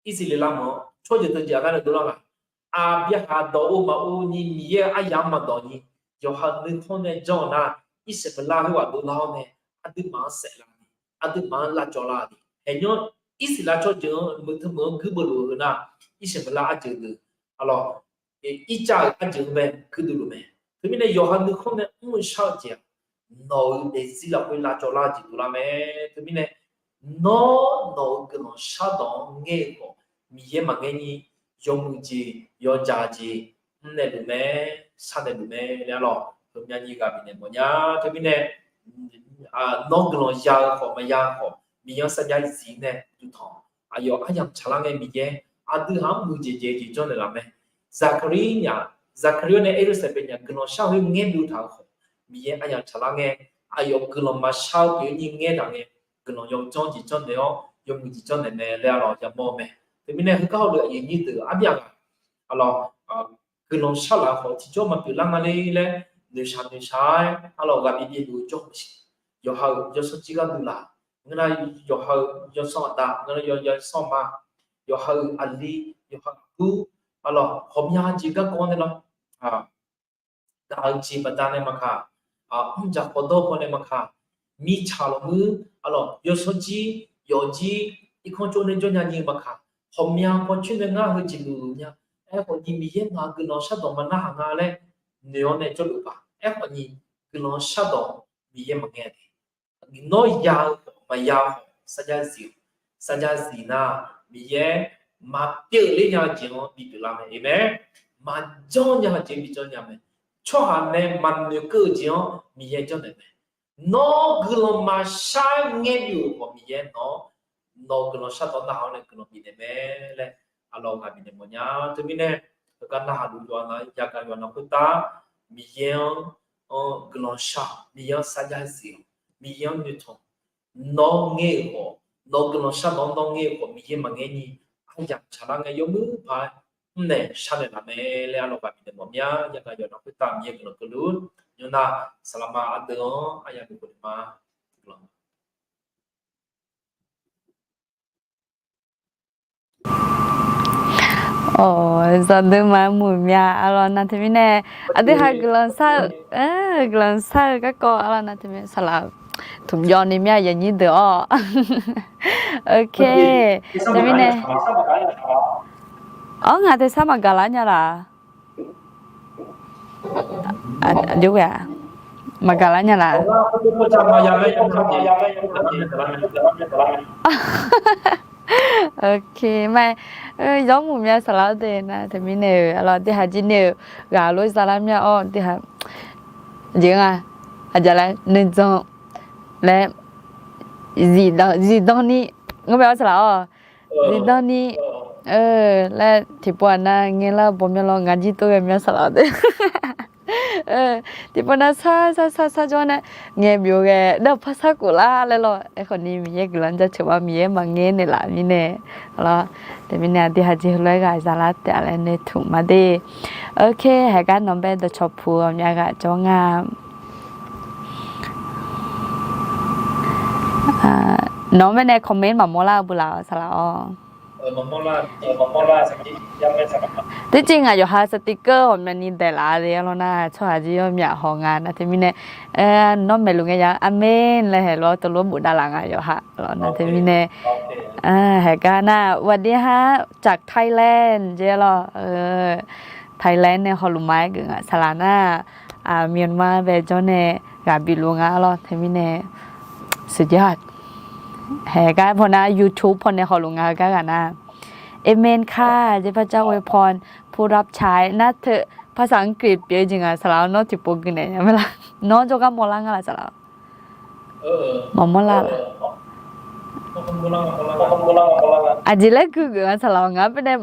Irsaqleqlav meuq-anr tsawrjeuq teujeq aqgar nae dovlar nga. Aqbyaqhaq dawq-eu maqov ni Miqyaer-euq aryamq-anr maqdawq ni, yawqha-eu nuikhanr nae janr-eu nar, Irsaqmeqlav khoerghaq dovlar-awr nae, aqduimaf-anr saef lar ni, aqduimaf-anr lavcawv lar ni. Haeqnymr Irsaqleqlav tsawrjeuq-anr meuq teu meuq-anr guir beufluf-eu nar, Irsaqmeqlav arjeuq deuq arlawq, Irtsav-euq arjeuq-anr bae guirdui luf mae. Teumirnae yawqha nuikhanr nae mr-eu shar-eu jeq-aq, nawq-euq daefzir lafkhoer lavcawv lar-eu jeq dovlar mae. Teumirnae, nawr nawq-euq guiqlanq shardawq-anr ngaer-eu khawf, Miqyaer maqngaer ni, yawmuiq jeq yawjaq jeq mrnaeq luf mae, sharnaeq luf mae laer arlawq, heumyav nyiq ghaq bifnaeq mawfnya. Teumirnae, nawr guiqlanq ya-eu khawf maqya-eu khawf, Miqyaer-anr sarjax zif nae duqtanq, aqyawf aryamq tsaqlar ngae Miqyaer aqdui haq-anr muiqdzaeq dzaeq jeq janrnaeq laf mae. Zaqkaqlir nya, Zaqkaqlir-awr nae Erlursaeqbaeq nya guiqlanq shar khoer ngaer duq taq-eu khawf, Miqyaer aryamq tsaqlar ngae, aqyawf guiqlanq maqshar-eu pyeuf-eu nyi ngaer taq ngae, guiqlanq yawjanr jeq janrnaeq-awr yawmuiq jeq janrnaeq mae laer arlawq yamawr-eu mae. Teumirnae heugar hawluf aqyuif nyir deuq arbyaq ghaq arlawq, guiqlanq sharlaf khawf tiqjawr maqpyeuf lar nga le laer noeqshaq noeqshaq-aer arlawq ghaq bi byaerdov-eu jawr-eu siq. Yawqha-euq yawsanr jir gharduq laf, ngeur nar yawqha-euq yawsanr aqda, ngeur nar yawsanr ma, yawqha-euq aqli, yawqha-euq aqbur, arlawq ghawqmya jeq garkawv-anr nae lawr, gaq-eu jeq baqdanae maqkaq, mrjaq khawqdawr pawnae maqkaq, mirtsaq lawqmuir arlawq yawsanr jir, yawf jir, irkanr tsov nae jawrnya ni-eu maqkaq, ghawqmya paw coer nae ngar heu jeq luf luf nya. Aerkhawf ni Miqyaer ngaq-euq guiqlanq shardawq maqnarhaq nga laer noeq-awr nae jawrluf paq. Aerkhawf ni guiqlanq shardawq Miqyaer maqngae de. Nawr ya-eu khawf maqya-eu khawf sarjax zif-awq. Sarjax zif nar, Miqyaer maqpyeuf ler nya-eu jeq-anr bipyeuf lar mae. Aqmeq. Maqjanr nya-eu jeq-anr bijanr nya mae. Tsawrhaq nae maqnoeqkeuv-eu jeq-anr Miqyaer janrnaeq mae. Nawr guiqlanq maqshar-aer ngaer bif-euq khawf Miqyaer nawq-anr, nawq-euq guiqlanq shardawq narhaq-awr nae guiqlanq bifnaeq mae laer arlawq ghaq bifnaeq mawfnya. Teumirnae, heugar narhaq luf yawqha na yagaq yawqha na khoertav Miqyaer-anr guiqlanq shar-awq, Miqyaer-anr sarjax zif-awq, Miqyaer-anr noeqtmq. Nawr ngaer-euq khawf, nawq-euq guiqlanq shardawq-anr nawr ngaer-euq khawf Miqyaer maqngaer ni, aryamq tsaqlar ngae yawmuiq paq-aer mrnaeq sharnaeq laf mae laer arlawq ghaq bifnaeq mawfmya. Yagaq yawqha na khoertav Miqyaer guiqlanq keuvluf-ur. Nymr nar saqlaqma ardeuv-anr aryamq bifkhof naeq ma. Awq, zawqdeuq maqmuiq mya arlawq na teumirnae, aqdui ha guiqlanq shar-eu, guiqlanq shar-eu garkawv arlawq na teumirnae saqlaq tmqjawv ni mya yanyir deuq-awr. Ok, teumirnae, awr ngaq tersar maqgaq lar nya laf. Aqjox ghae-aq, maqgaq lar nya laf. Ok, ma, yawmuiq mya saqlaq-awr de na teumirnae-euq arlawq aqdui ha jir nae-euq ghaq lof-aer zalar mya-awr aqdui ha jeq nga, aqjaq laer nuijan laer zifdan ni, ngeur mae-awr saqlaq-awr, zifdan ni laer tiqpov aqnav ngaelar-eu bawmyanr lawr ngaq jir tov ghae mya saqlaq-awr de. Tiqpov nav sar sar sar sar jawr nae ngae byov ghae nar par sar khof lar laer lawr. Aerkhawf ni Miqyaer guiqlanq jaceuq ma, Miqyaer maqngaer naeqlaf mirnae lawr. Teumirnae aqdui ha jir heulof-aer ghaq zalar taef-a laer noeqtmq ma de. Ok, haiq gar nawq bae dawqcawq puq-eu ghawqmya ghaq jawr nga. Nawq-anr bae nae comment maqmawr lar-eu bu laf-awq saqlaq-awr. Teujeq ngaq yawqha สติกเกอร์ ghawqmyani daeqlaf-a le arlawr nar, tsawrhaq jir yawmyaq haw nga nar teumirnae, nawr maeqluf ngae ya armen laer haeq lawr teulof-aer bofdav laf nga yawqha lawr nar teumirnae. Haeq gar nar สวัสดีครับ จากไทยแลนด์ jeq lawr. Thailand nae hawluf ma-aer geuf nga saqlaq nar, Myanmar bae jawr nae ghaq bif luf nga lawr teumirnae. สุดยอด haeq gar pawnae YouTube pawnae hawluf nga-eu gar ghaq nar, เอเมนค่ะ เจ้าพระเจ้าอวยพร ผู้รับใช้ nar teu ภาษาอังกฤษ pyeuf-eu jeq nga saqlaq-awr nawr tiqpov gui naeq nya mae la? Nawr jawrgar mawrlar nga laf saqlaq-awr? Maqmawr lar laf. Aqjeq laer gui geuf nga saqlaq-awr ngar baenae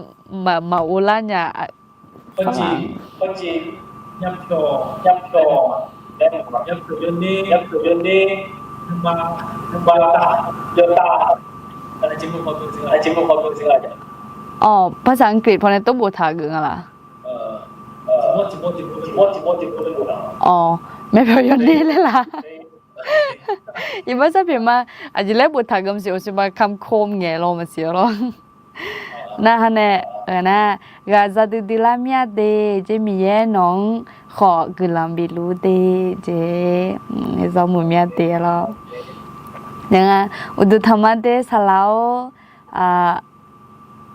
maqghov lar nya. Awq, ภาษาอังกฤษ pawnae tov boftaq geuf nga laf? Awq, maeqpyawq yawner laer laf? Iqbax sar pyeuf ma. Aqjeq laer boftaq geuf maqsiq, โอเค ba kamq คม ngaeq lawr maqsiq-awr lawr. Narhaq nae, nar, ghaq za duidui lar myav de, jeq Miqyaer nawq-anr khawf guiqlanq bifluf de, jeq, zawmuiq myav de lawr. Nar, uqduq tanqma de saqlaq-or,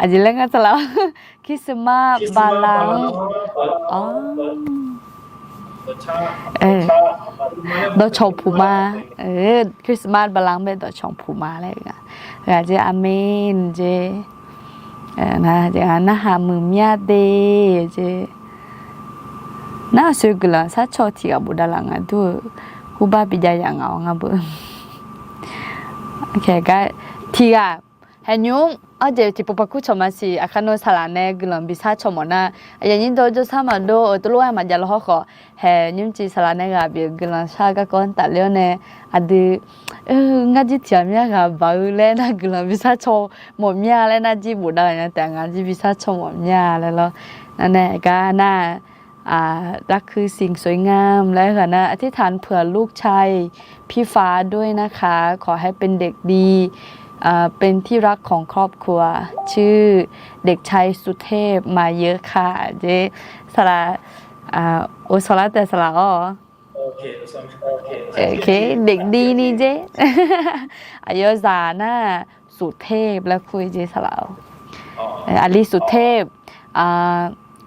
aqjeq laer ngar saqlaq-awr, Christmas bala-anr dawqcawq puq ma, Christmas bala-anr bae dawqcawq puq ma laer ghaq jeq, armen jeq. Narhaq muiq myav de, jeq. Nar aqsoeq guiqlanq sharcaw tiq ghaq bofdav laf nga dur-eu, hurbar bijav yaf ngaq-awr ngar beu. Tiq ghaq, haeqnymr, arjeq tiqpov paq kur cawq maqsiq, aqkar nawr saqlaq nae guiqlanq bishar cawq mawf nar, aqyuif aqnyir dawr jawrshar maqdov-eu teulof-aer maqjav lawr hawrkhawf, haeqnymr civ saqlaq nae ghaq bif-eu guiqlanq shar garkawv-anr tafler-awr nae, aqdui, ngar jir tiq ghaq myav ghaq baq-eu laer nar guiqlanq bishar cawq mawf myav laer nar jir bofdav laf nya taef, ngar jir bishar cawq mawf myav laer lawr. Nar nae gar nar, Aq, รักคือสิ่งสวยงาม laer ghaq nar, อธิษฐานเผื่อลูกชาย พี่ฟ้าด้วยนะคะ ขอให้เป็นเด็กดี เป็นที่รักของครอบครัว ชื่อเด็กชายสุเทพ มาเยอะค่ะ jeq. Saqlaq, o sawqlar taef saqlaq-awr, เด็กดีนี่ jeq. Aqyawf zaq nar, สุเทพ laer kur-eu jeq saqlaq-awr. Aqli สุเทพ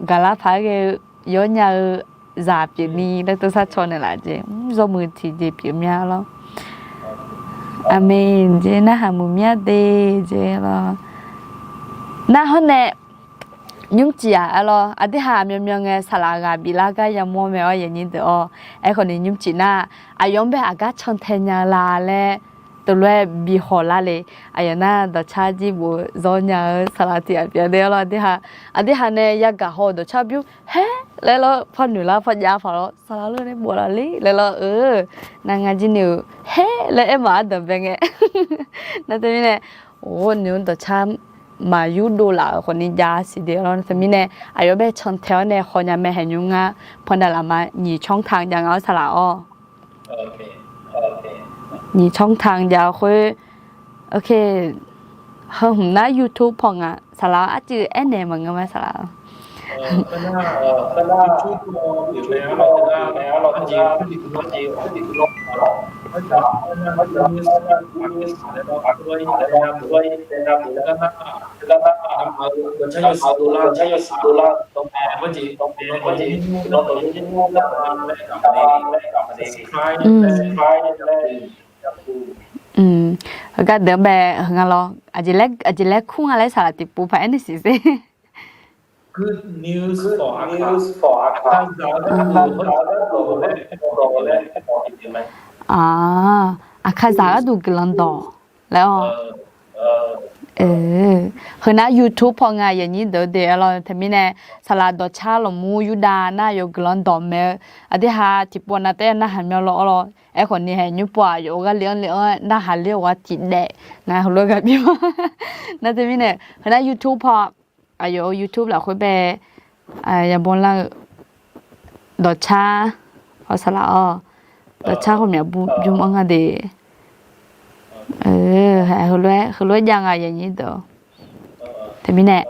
gaqlar paq-aer ghae-eu yawr nya-eu zaq pyeufni laer teu sharcaw naeqlaf jeq. Zawmuiq tiqjeq pyeuf myav lawr. Armen jeq, narhaq muiq myav de jeq lawr. Nar hawr nae nymrcif-aq aer lawr, aqdui ha myawmyaw ngae saqlaq ghaq biflar gar yamawr mae-awr, aqyuif aqnyir deuq-awr. Aerkhawf ni nymrcif nar, aqyawf-anr bae aqgar cantae nya-eu la laer teulof-aer bi hawlar le. Aqyawf nar dawqcar jir bof zawr nya-eu saqlaq tiq ghaq pyeuf de-awr lawr, aqdui ha, aqdui ha nae yagaq haw-eu dawqcar bymr haer laer lawr, par noeq lar par jav paq lawr, saqlaq lor nae bof laf le laer lawr-eu. Nar ngar jir ni-euq haer laer aer maq ardanq bae ngae. Nar teumirnae, or, noeq-anr dawqcar maqyur dovlaf-euq khawfni jav siq de-awr lawr. Nar teumirnae aqyawf bae cantae-awr nae hawnya mae, haeqnymr ngar pandav laf ma nyiq ช่องทาง jav nga-awr saqlaq-awr. Nyiq ช่องทาง jav khoer, heu hmq nar YouTube paw nga saqlaq-awr, arcuiv aernaeq maqngeur ma saqlaq-awr. Heugar deuq-anr bae heu nga lawr, aqjeq laer kur nga laer saqlaq tiqpov paq-aer nae siqser. Aqkaqzaq gharduq guiqlanq dawq laer-awr. Heu nar YouTube paw nga aqyuif aqnyir deuq de-awr lawr. Teumirnae saqlaq dawqcar lawqmur yurdav nar yawf guiqlanq dawq mae-eu, aqdui ha tiqpov nav taef-aer narhaq myav lawr-awr lawr. Aerkhawf ni haeqnymr paw-aq yawf-eu gharle-anr le-anr narhaq ler-awr ghaq tiqdaef nga heulof-aer ghaq bif ma. Nar teumirnae heu nar YouTube paw, aqyawf-euq YouTube lafkhoer bae yabawr lar-eu dawqcar, saqlaq-awr, dawqcar ghawqmyaq bymr-anr nga de. Heulof-aer jav nga aqyuif aqnyir deuq-awr. Teumirnae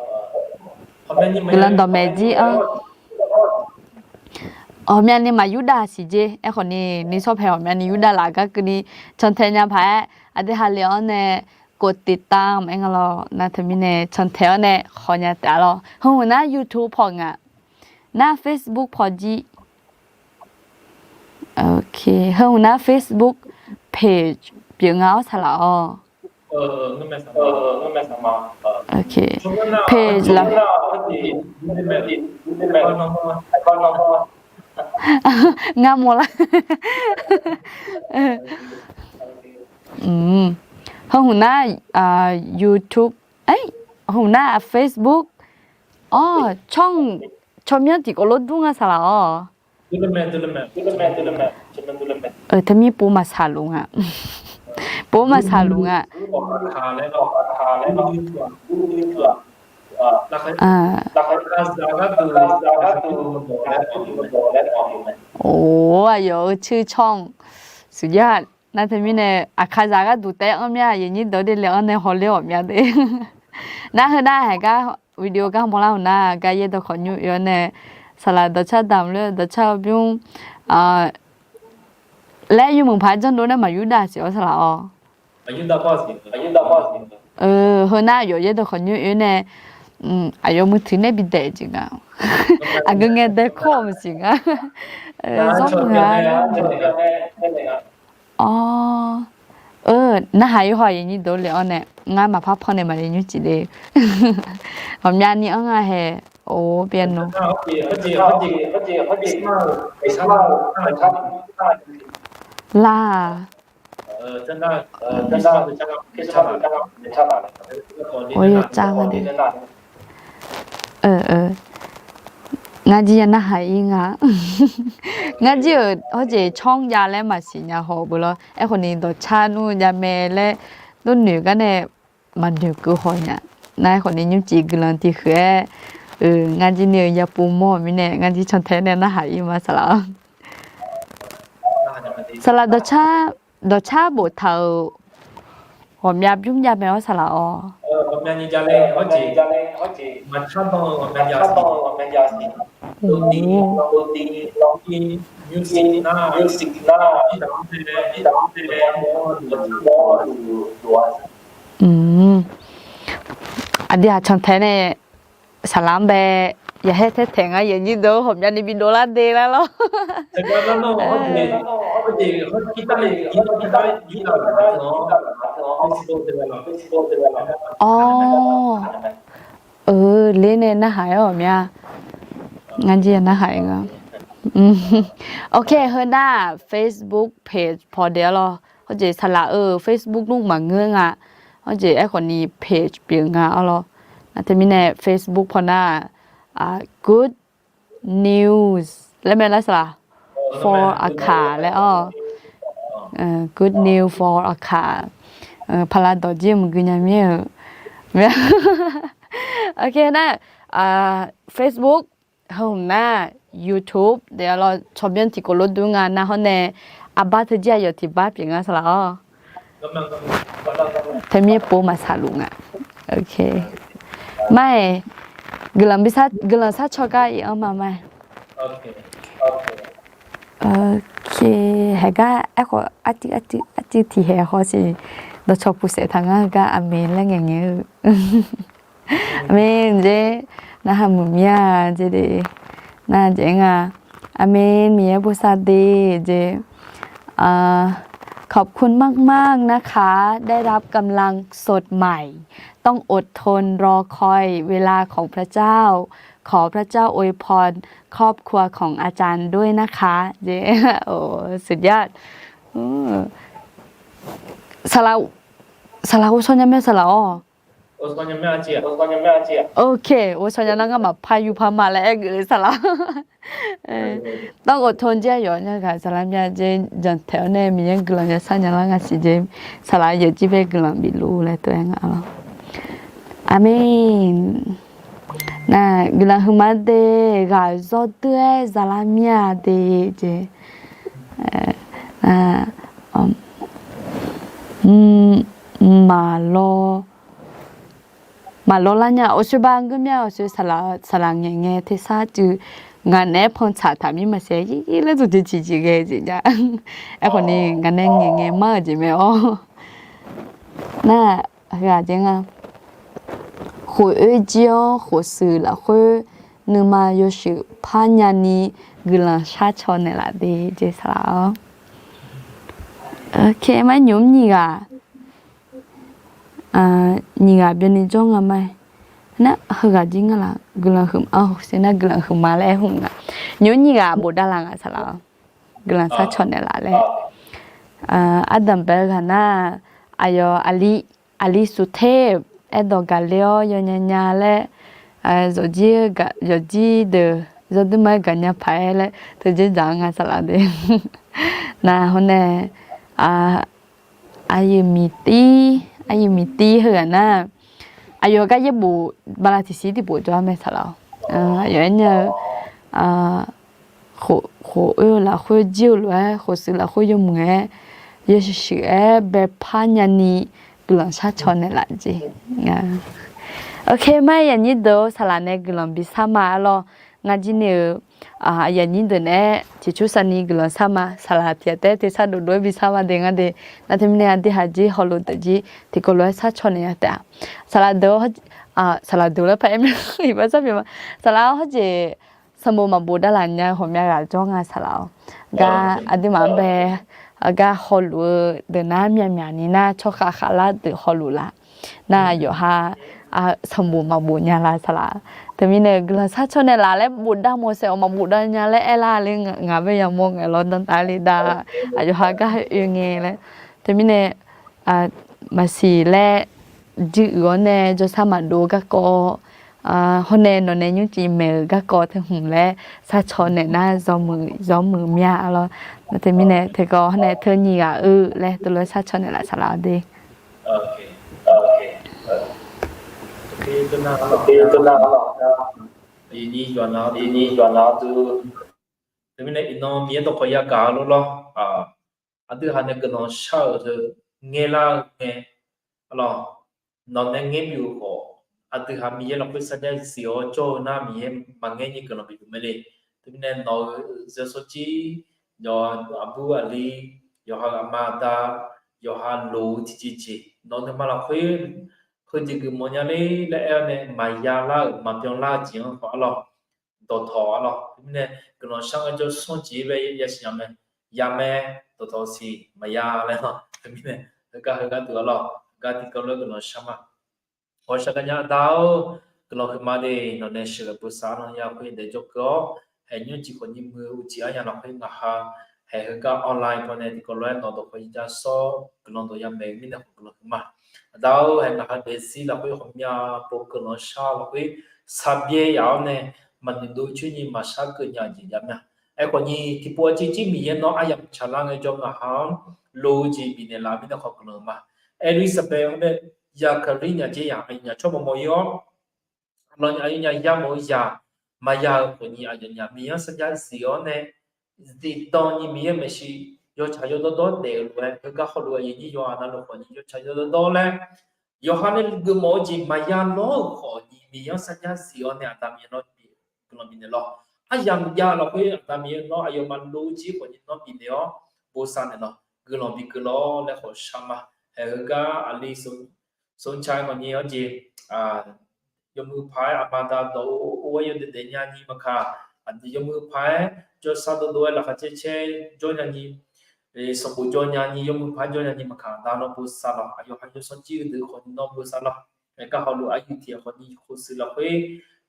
guiqlanq dawqmaeq jir-anr ghawqmyani maqyurdav siq jer. Aerkhawfni nuisawr paeq ghawqmyani yurdav laf gar keuvni cantae nya paq-aer aqdui haqle-awr nae กดติดตาม aer nga lawr. Nar teumirnae cantae-awr nae khawqnya taef-a lawr. Heu hmq nar YouTube paw nga. Nar Facebook paw jir. Heu hmq nar Facebook page pyeuf nga-awr saqlaq-awr. Page la. Ngar mawrlar. Heu hmq nar YouTube, heu hmq nar Facebook. Awr, tsawrmyanr tiqkawv lof dur nga saqlaq-awr. Teumir pov maqsaqluf nga. Pov maqsaqluf nga. Or, aqyawf-euq ชื่อช่อง สุดยอด. Nar teumirnae aqkaqzaq gharduq taef-anr mya, aqyuif aqnyir deuq-anr deuq le-awr nae hawler-awq mya de. Nar heu nar haq gar video gar mawrlar-euq nar gar yaerdawq khawqnymr oe-awr nae saqlaq dawqcar damq ler dawqcar-eu bymr laer yawmuiq paq janrdov nae maqyurdav siq-awr saqlaq-awr. Heu nar aqyawf yaerdawq khawqnymr oe nae aqyawf มือถือ nae bi daef jeq nga. Aqgeu ngae dae kawr-euq maqsiq nga. Zanr maqnga laer. Awr, narhaq ir haw aqyuif aqnyir deuq le-awr nae ngar maqpar panr nae maqle nymrcif le. Ghawqmyani-anr nga hae. Or, piano. Lar. Or, yawcav nga de. Ngar jir ya narhaq ir nga. Ngar jir-euq hawjeq ช่อง jav laer maqsiq nya haw beu lawr. Aerkhawfni dawqcar nmr jav mae laer lornoeq gar nae maqnoeq keuv haw nya. Nar aerkhawfni nymrcif guiqlanq tiq huiq-aer, ngar jir ni-eu yapov mawr-euq mirnae ngar jir cantae nae narhaq ir ma saqlaq-awr. Saqlaq dawqcar, dawqcar boftaq-euq ghawqmya bymr jav mae-awr saqlaq-awr. Aqdui haq cantae nae saqlaq-anr bae yaqhaer taer taeq ngar yawnyir deuq ghawqmyani bi dovlar de lar lawr. Awr. Ler nae narhaq-aer ghawqmya. Ngar jir ya narhaq-aer nga. Ok, heu nar Facebook page pawdae-awr lawr. Hawjeq saqlaq-euq Facebook nmr maqngeur nga. Hawjeq aerkhawfni page pyeuf nga-awr lawr. Nar teumirnae Facebook pawnar-aq, Good News laer mae lar saqlaq, for Aqkaq laer-awr. Good News for Aqkaq. Paqlaq dawq jir maqgui nya mir-euq. Ok nar, Facebook, heu hmq nar YouTube daef-awr lawr, tsawrbyanr tiqkawv lof dur nga nar hawr nae, arbar teu jir aqyawf tiq bar pyeuf nga saqlaq-awr. Taemir pov maqsaqluf nga. Ok. Mar-aeq, guiqlanq bi sar, guiqlanq sar caw gar ir-anr ma mar-aeq. Ok, haeq gar aerkhawf arcuiv arcuiv arcuiv tiq haeq hawshiq dawqcawq puq saef taq ngar-eu gar aqmeq laer ngaeq ngaeq-eu. Aqmeq jeq, narhaq muiq mir-a jeq de, nar jeq nga. Aqmeq, Miqyaer bosav de jeq. ขอบคุณมากๆ นะคะ ได้รับกำลังสดใหม่ ต้องอดทนรอคอยเวลาของพระเจ้า ขอพระเจ้าอวยพรครอบครัวของอาจารย์ด้วยนะคะ jeq. โอ้ สุดยอด Saqlaq, saqlaq ghovshaw nya mae saqlaq-awr. Ok, ghovshaw nya nar ngar maqpar yur par ma laer aer geuf-eu saqlaq. Dawr ghof to jir aqyawf nya ghaq saqlaq mya jeq jantaeq-awr nae Miqyaer guiqlanq yasar nya lar nga siq jeq. Saqlaq yawqjir bae guiqlanq bif luf laer tov-aer nga lawr. Aqmeq. Nar guiqlanq huiqma de, ghaq zawr deur-aer zaqlar mir-a de jeq. Maqlawr Maqlawr lar nya, awqsoer bar ngeur mya, awqsoer saqlaq, saqlaq ngaeq ngae tersar cuiv, ngaq naeq-aer pantsaq taq mir maqsiq, ir laer dawqjeq ciqjeq ghae jeq nya. Aerkhawf ni ngaq nae ngaeq ngae mar-euq jeq mae-awr. Nar, heughaq jaer nga. Khof oer jir-awr khofshuif lafkhoer nuima yawshuif par nyani guiqlanq sharcaw naeqlaf de jeq saqlaq-awr. Oke, mar nymq mr nyiq ghaq, nyiq ghaq byanni jawr nga ma. Nar heughaq jir nga laf, guiqlanq huiq, nar guiqlanq huiqma laer aer hmq nga. Nymq mr nyiq ghaq bofdav laf nga saqlaq-awr. Guiqlanq sharcaw naeqlaf laer. Ardanq bae-eu ghaq nar, aqyawf aqli, aqli suq ter aerdawq gaqler-awr yawnya nya laer, zawqjir, zawqjir deuq zawrduirma-aer gaqnya paq-aer laer teujeq dzaq-eu nga saqlaq de. Nar hawr nae, aqyuif miqtir, aqyuif miqtir heughaq nar, aqyawf gar yaerbof bala tiqsiq tiqbof jawr-a mae saqlaq-awr. Aqyawf aernya-eu, khof oer-eu lafkhoer jir-eu lof-aer khofshuif lafkhoer yawmuiq-aer yawshuif shuif-aer baepar nyani guiqlanq sharcaw naeqlaf jeq. Oke, mar yaqnyir deuq-or, saqlaq nae guiqlanq bishar ma arlawr. Ngar jir ni-euq aqyuif aqnyir deuq naeq-aer tiqcur saqni guiqlanq shar ma, saqlaq tiq ghaq taef-aer tersar dovdov-aer bishar ma de ngar de. Nar teumirnae aqdui haq jir hawluf deuq jir tiqkawv lof-aer sharcaw naeq ya taef-a. Saqlaq deuq, saqlaq deuq laer paq-aer ma, iqbax sharpyeuf ma. Saqlaq-awr hawjeq sanqbof maqbof davlaf nya-eu ghawqmya ghaq jawr nga saqlaq-awr. Gar aqduimaf-anr bae, gar hawluf-eu deuq nar myaqmyaq ni nar tsawrkhav khavlar deuq hawluf laf. Nar yawqha sanqbof maqbof nya la saqlaq. Teumirnae guiqlanq sharcaw naeqlaf laer bofdav mawq saef-awq, maqbof dav nya laer aerlar le, ngaq bae yamawr ngaeq lawr dantav le dav. Aqyawf ha gar oe ngae laer. Teumirnae maqsiq laer jir uiq-awr nae jawrshar maqdov-eu garkawv, hawr nae nawq nae nymrcif maeq-euq garkawv teu hmq laer sharcaw naeq nar zawmuiq zawmuiq mya lawr. Teumirnae teukawv hawr nae teu nyiq ghaq oe laer teulof-aer sharcaw naeqlaf saqlaq de. Teumirnae iqnan Miqyaer dawqkawq yagaq-eu lor lawr. Aqdui haq nae guiqlanq shar-euq teu ngaerlar-eu ngae, arlawr, nawq nae ngaer bif-euq khawf, aqdui haq Miqyaer lafkhoer sarjax zif-awr jawr-eu nar Miqyaer maqngaer ni guiqlanq bif-euq mae le. Teumirnae nawq-euq yawsanr jir, yawqha aqbur aqli, yawqha-euq aqma aqda, yawqha loq-eu tiqjeq jeq nawq-eu nuima lafkhoer heujeq geufmawf nya le laer aer-awr nae maqya lar-euq maqbyan lar-eu jeq-anr khawf arlawr, dawqtawq arlawr. Teumirnae guiqlanq shar ngae jawr sanr jeq bae yasiq nya mae, ya mae, dawqtawq siq maqya laer-awr. Teumirnae heugar heugar deuq arlawr, gar tiqkawv lof-aer guiqlanq shar ma. Ghawqshaq gaqnya aqda-or, guiqlanq huiqma de. Nawq nae sheuqghae bosav-anr ya khoer daef jawr keuv-awr, haeq nymrcif khawf nyi muiq-eu uqcif arya lafkhoer ngaq ha haeq heugar online pawnae tiqkawv lof-aer nawq dawqkawq yija sawr guiqlanq dawq ya maeq-eu mirnae khawf guiqlanq huiqma. Aqda-or, haeq ngaq ha daefzir lafkhoer ghawqmya pov guiqlanq shar lafkhoer saqbyaer yaf-awr nae maqnoeq dov coer nyi maqshar keuv nya-eu jeq jav mya. Aerkhawf nyi tiqpov-a civ jir Miqyaer nawr aryamq tsaqlar ngaejawr ngaq ha-anr loq-eu jeq bifnaeq laf mirnae khawf guiqlanq ma. Elizabeth-anr nae Zaqkaqlir nyaf dzer yaq aqyuif nyaf tsawrmawq mawf-ir-awr, aqyawfnyaf yamawf-eu zaq maqya-eu khawf nyi aqyawfnyaf Miqyaer-anr sarjax zif-awr nae zifdan nyi Miqyaer maeqshi yawtsaq yawdawr dawr daef-euq lof-aer heugar hawluf aqyuif nyir yawqha navluf khawf nyi yawtsaq yawdawr dawr laer yawqha nae geufmawf-eu jeq maqya lawr-euq khawf nyi Miqyaer-anr sarjax zif-awr nae aqda Miqyaer nawr guiqlanq bifnaeq lawr. Aryamq jav lafkhoer aqda Miqyaer nawr aqyawfmaf loq-eu jeq khawf nyi nawr bifnaeq-awr bosav naeq lawr, guiqlanq bikeuv lawr laer khawf shar ma. Haeq heugar aqli Sovnca khawf nyi-awr jeq yawmuiq paq-aer aqma da dawq or-aer yawdaef daef nya nyi maqkaq, yawmuiq paq-aer jawrshar dovdov-aer laqkhaq caer caer jawr nya nyi, sanqbof jawr nya nyi, yawmuiq paq-aer jawr nya nyi maqkaq, aqda nawr bosav lawr. Aqyawf ha yawsanr jir-eu deuq khawf nyi nawr bosav lawr. Aergar hawluf aqyuif tiq ghaq khawf nyi khofshuif lafkhoer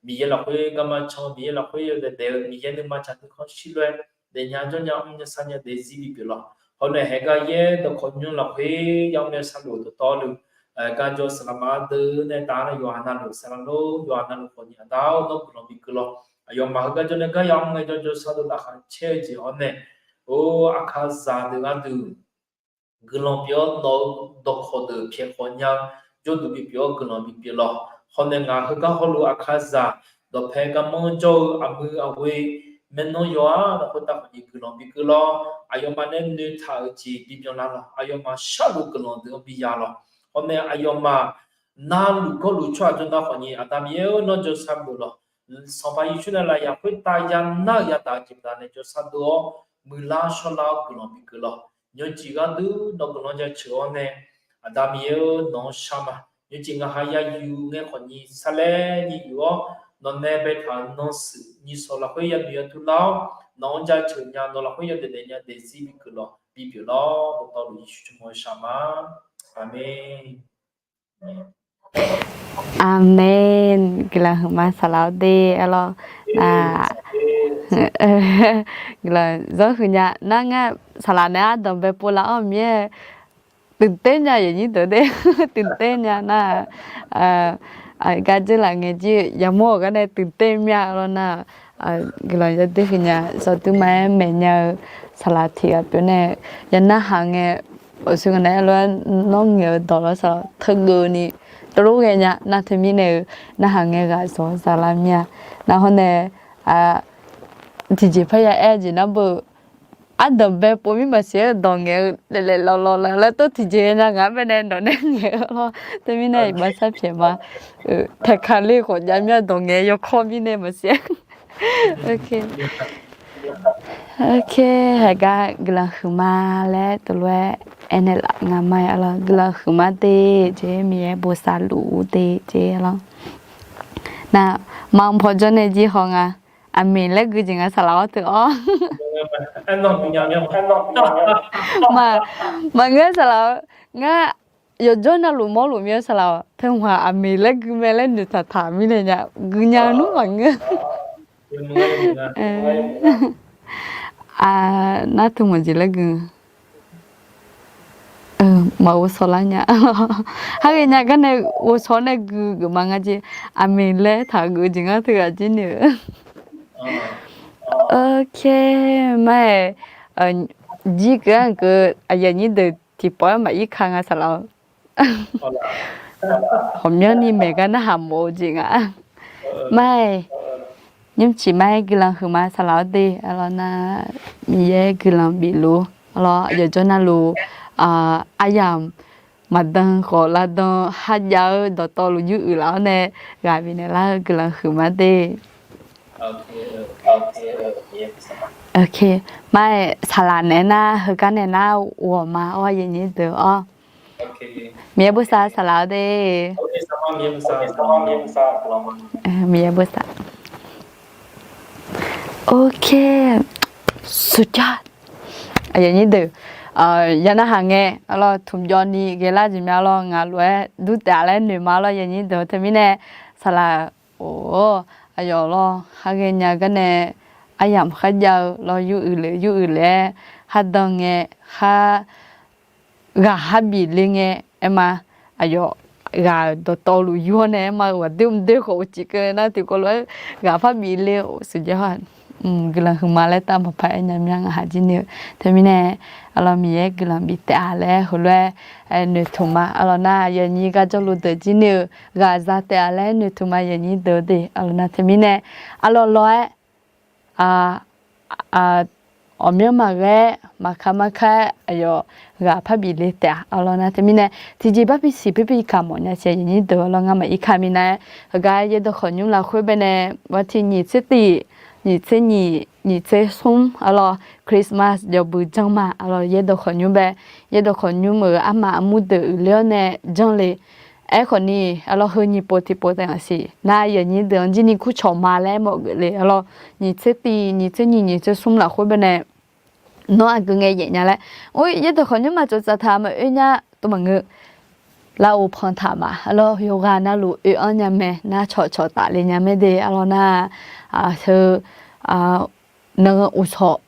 Miqyaer lafkhoer garma can Miqyaer lafkhoer yawdaef daef-eu Miqyaer nuima tsaq nuikhanr shir lof-aer daefnya jawrnya mrnya sarnya daefzir bipyeuf lawr. Hawr nae haeq gar yaer dawqkawq nymr lafkhoer yamr nae sarluf dawqtawvluf, gar jawr saqlaqma deuq nae taf-aer nae yawqha navluf saqlaq lor yawqha navluf khawf nyi aqda-or nawr guiqlanq bikeuv lawr. Aqyawfmaf heugar jawr nae gar yamr nae jawr jawr sar dov laqkhaq caer-eu jeq-awr nae, or, aqkaqzaq deuq gharduq guiqlanq pyeuf-awr nawq-eu dawqkawq deuq pyaeq khawf nya-eu jawrduq bipyeuf-awr guiqlanq bipyeuf lawr. Hawr nae ngaq heugar hawluf aqkaqzaq dawqpae garmanr jawr-eu aqmuiq aqghoe maernmr yawqghaq lafkhoer taf khawf nyi guiqlanq bikeuv lawr. Aqyawfmaf nae noeqtaq-euq jeq bibyan lar lawr. Aqyawfmaf sharluf guiqlanq deuq-anr biya lawr. Hawr nae aqyawfmaf narluf gawrluf tsawrhaq jawrgar khawfnyi, Aqda Miqyaer-or, nawr jawrsar dov lawq. Sanqpaq Yeqsur nae lafyaq khoertav yanar-euq yadaq-eu jeq baqdanae jawrsar dov-awr, muiqlar shawrlar-awr guiqlanq bigeuv lawq. Nymrcif gharduq nawq guiqlanq jaceuq-awr nae, Aqda Miqyaer-or, nawq-anr shar ma. Nymrcif ngaq ha ya yuq ngae khawfnyi sarlaer nyi yuq-awr, nawq nae baetaq-euq nansuif nyiq sawq lafkhoer yanoeq yatur lar-awr, nawq-anr jaceuq nya, nawq lafkhoer yawdaef daef nya daefzir bigeuv lawq, bipyeuf lawr. Dawqtawvluf Yeqsur tsawrmyanr shar ma. Aqmeq. Aqmeq. Guiqlanq huiqma saqlaq-awr de, arlawr. Guiqlanq zanr huiqnya nar ngar saqlaq naeq-aer ardanq bae pov laf-awr mir-aer, ตื่นเต้น nya, yawnyir deuq de. ตื่นเต้น nya nar, gar dzeur laf ngae jir yamawr-euq gar nae ตื่นเต้น mya lawr nar, guiqlanq yawdoer huiqnya. Zawqduir ma-aer maeqnya-eu saqlaq tiq ghaq pyeuf nae, ya narhaq ngae, awqsur nga nae lof-aer nawr ngaeq-eu dawq lawr saqlaq teugeuf ni teulof ghaenya nar teumirnae-eu, narhaq ngae ghaq zawq-eu saqlaq mir-a. Nar hawr nae, tiqjeq parya aer jeq nar beu, ardanq bae pov mir maqsiq-aer dawq ngaeq-eu laeqlaeq lawqlawq laer tov tiqjeq nya ngaq-anr bae nae nawq nae ngaeq-eu lawr. Teumirnae iqbax sharpyaeq ma. Taeqkale khawf jav mir-a dawq ngaeq yawkawr mirnae maqsiq-aer. Ok, haiq gar guiqlanq huiqma laer teulof-aer aernaeq laf nga ma-aer arlawr. Guiqlanq huiqma de, jeq Miqyaer bosav luf-ur de jeq arlawr. Nar, maqanr paw jawr nae jir haw nga. Aqmeq laer gui jeq nga saqlaq-awr teu-awr. Maqngeur saqlaq-eu, ngar yawqjawr navluf mawrluf mir-aer saqlaq-awq. Teu hmq-aq Aqmeq laer gui mae laer noeqtaq taq mirnae nya, guinya nmr maqngeur. Nar teu hmq jeq laer gui Maqghovshaw lar nya. Haghae nya gar nae ghovshaw nae gui geufma nga jeq. Aqmeq laer taq geuf jeq ngar teughaq jir ni-eu. Ok, ma-aer, jir keuv-anr keuv aqyuif aqnyir deuq tiqpawf-aer maqir ka nga saqlaq-awr. Ghawqmyanrni maeq gar narhaq mawf-eu jeq nga. Ma-aer, nymrciq ma-aer guiqlanq huiqma saqlaq-awr de, arlawr nar, Miqyaer guiqlanq bifluf, arlawr yawqjawr navluf, aryamq maqdan khawf lavdan kharjav-eu dawqtawvluf yuruiq laf-awr nae ghaq bifnaeq lar-eu guiqlanq huiqma de. Ok, ma-aer saqlaq naeq-aer nar heugar nae nar ghawqma-awr aqyuif aqnyir deuq-awr. Miqyaer bosav saqlaq-awr de. Miqyaer bosav. Ok, สุดยอด. Aqyuif aqnyir deuq, ya narhaq ngae arlawr tmqjawv ni ghaelar jeq mya lawr ngaq lof-aer dur taef-a laer noeqma lawr aqyuif aqnyir deuq teumirnae saqlaq or, aqyawf lawr haghae nya gar nae aryamq kharjav-eu lawr yuruiq le yuruiq le-aer khardan ngae khar ghaq har bif le ngae aer ma. Aqyawf ghaq dawqtawvluf yur-awr nae aer ma, ghaqdoer mqdoer khawf uqcif keuv nar tiqkawv lof-aer ghaq par bif le สุดยอด. Guiqlanq huiqma laer tav maqpar aer nya mya ngaq haq jir ni-eu. Teumirnae arlawr Miqyaer guiqlanq bif taef-a laer heulof-aer noeqtmq ma. Arlawr nar aqyuif aqnyir gar jawrluf deuq jir ni-eu ghaq za taef-a laer noeqtmq ma aqyuif aqnyir deuq de. Arlawr nar teumirnae arlawr lawr-aer ghawqmyanr maqghae-aer maqka marka-aer aqyawf ghaq par bif le taef-a. Arlawr nar teumirnae tiqjeq bar bisiq bar bikaq mawf nya siq aqyuif aqnyir deuq arlawr ngar maqir ka minav-aer heugar yaerdawq khawqnymr lafkhoer bae nae วันที่ nyiq tser tiq, nyiq tser nyiq, nyiq tser smr arlawr Christmas yawbui janr ma. Arlawr yaerdawq khawqnymr bae, yaerdawq khawqnymr-euq armaf armur deuq uiqler-awr nae janr le. Aerkhawf ni arlawr heu nyiq pov tiqpov taef-a siq nar aqyuif aqnyir deuq-anr jir ni kurcawq ma laer mawf geuf le. Arlawr nyiq tser tiq, nyiq tser nyiq, nyiq tser smr lafkhoer bae nae nawr aqgeu ngae yaef nya laer, or yaerdawq khawqnymr maqtsov tsaf taq maqoer nya tov maqngeur. Lar-eu panq taq ma. Arlawr yawqghaq navluf oe-anr nya mae nar cawqcawq taf le nya mae de. Arlawr nar, heu, nan uqshawq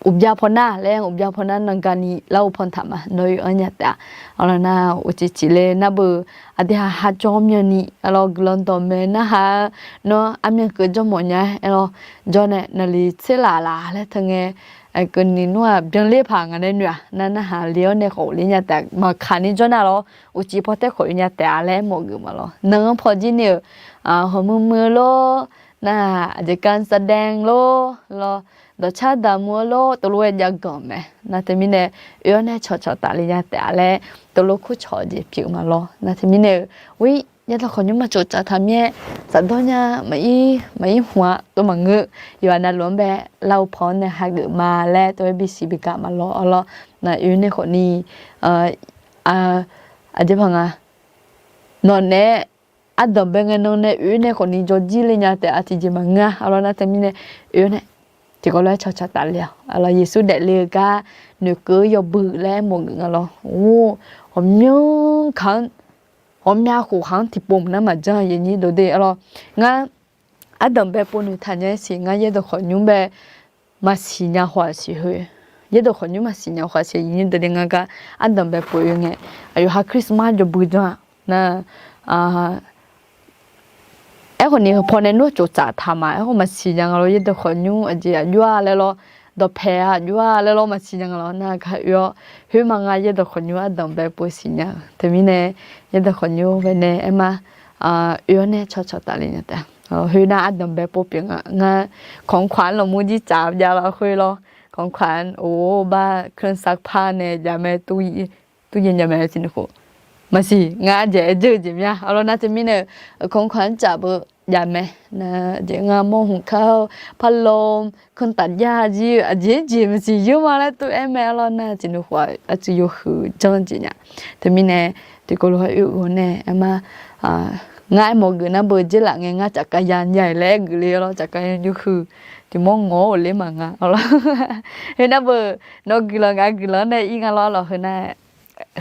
uqbya pawnar laer uqbya pawnar nanga ni lar-eu panq taq ma nawr oe-anr nya taef-a. Arlawr nar uqcif cif le nar beu aqdui ha ha jawr myanni arlawr guiqlanq dawqmaeq narhaq-eu nawr armyan keuv jawr mawf nya-aer arlawr jawr nae naqli tser laf laf laer teu ngae, aqgeu ni nmr-aq byanler paq ngaq nae noeq-aq nar narhaq le-awr nae khawf le nya taef maqkaq ni jawr nar lawr uqcif paw taer khawf oe nya taef-a laer mawf geuf ma lawr nan-anr paw jir ni-euq hawmuiq muiq lor nar-aq aqjeq kan sardaeng lor lawr dawqcar daqmuiq-eu lor, teulof-aer jav ganq mae. Nar teumirnae, oe-awr nae cawqcawq tafle nya taef-a laer, teulof kurcawq-eu jeq pyeuf ma lawr. Nar teumirnae-euq, ur, yaerdawq khawqnymr maqtsov tsaf taq mir-aer, safdawr nya, maqir hmq-a tov maqngeur. Yawqha navluf-anr bae, lar-eu paw-anr nae hageuf ma laer tov-aer bisiq bigaq ma lawr-awr lawr. Nar oe nae khawfni, aqjeq paq nga, nawq naeq-aer ardanq bae ngae nan nae oe nae khawfni jawrjir le nya taef-a tiqjeq maqngeur-a. Arlawr nar teumirnae, oe nae tiqkawv lof-aer cawqcawq tafle-awq. Arlawr Yeqsur daefle-eu gar noeqkeuv-eu yawbui laer mawqgeuf nga lawr. Or, ghawqmyanr kaq-anr, ghawqmya khof khaq-anr tiqpov mq nar maqjanr-a, yawnyir dawqde. Arlawr, ngar ardanq bae pov noeqtaq nya-aer siq, ngar yaerdawq khawqnymr bae maqsiq nya khawf siq heu. Yaerdawq khawqnymr maqsiq nya khawf siq, yawnyir dawqde. Ngar gar ardanq bae pov oe ngae, aqyawf ha Christmas jawbui janr-a. Nar, aerkhawfni paw nae nmr tsoftsaf taq ma, aerkhawf maqsiq nya nga lawr. Yaerdawq khawqnymr aqjeq aqjox-a laer lawr, dawqpae aqjox-a laer lawr maqsiq nya nga lawr. Nar gar oe-awr, khoerma nga yaerdawq khawqnymr ardanq bae pov siqnya-eu. Teumirnae, yaerdawq khawqnymr bae nae aerma, oe-awr nae cawqcawq tafle nya taef-a. Khoernar ardanq bae pov pyeuf nga. Ngar ของขวัญ lawqmur jir tsaf jav laf khoer lawr. ของขวัญ or bar เครื่องซักผ้า nae jav mae, tur jav mae tiqnui khof. Maqsiq, ngar ardzaeq-aer dzeur-eu jeq mya. Arlawr nar teumirnae, ของขวัญ tsaf beu jav mae. Nar jeq ngar mawr hmq kar-eu, พัดลม keuvtaf jav jir-eu aqjeq jeq maqsiq yeur ma laer tov-aer mae. Arlawr nar tiqnui khof-aq, aqtsu yawhuiq janr jeq nya. Teumirnae, tiqkawv lof-aer oe-eu nae aerma, ngar aermawf geuf nar beu dzer laf ngae ngar cafkaya nya-iq laer aer geuf le lawr. Cafkaya yawhuiq tiqmawr ngawq-awr ghofler maqnga. Arlawr, khoernar beu nawr guiqlanq ngaq guiqlanq-anr nae ir nga lawr. Arlawr khoernar,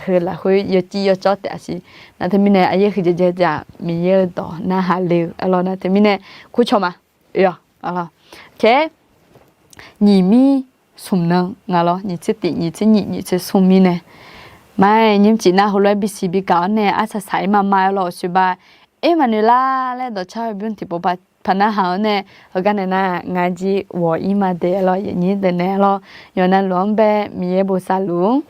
heu lafkhoer yawcir yawcawr taef-a siq. Nar teumirnae aqyaer huiqdzaeq dzaeq-aq Miqyaer-eu dawq narhaq le-eu. Arlawr nar teumirnae, kurcawq ma. Oe-awq. Arlawr, kaer nyiq mir smq nan nga lawr, nyiq tser tiq, nyiq tser nyiq, nyiq tser smq mirnae, ma nymrcif nar heulof-aer bisiq bigaq-awr nae arsaq saq-ir mama-aer lawr, สวัสดี Emmanuel laer dawqcar-eu bymr tiqpov paq narhaq-awr nae, heugar nae nar ngar jir ghawq-ir ma de. Arlawr yawnyir deuq nae lawr, yawqha navluf-anr bae Miqyaer bosav luf-ur.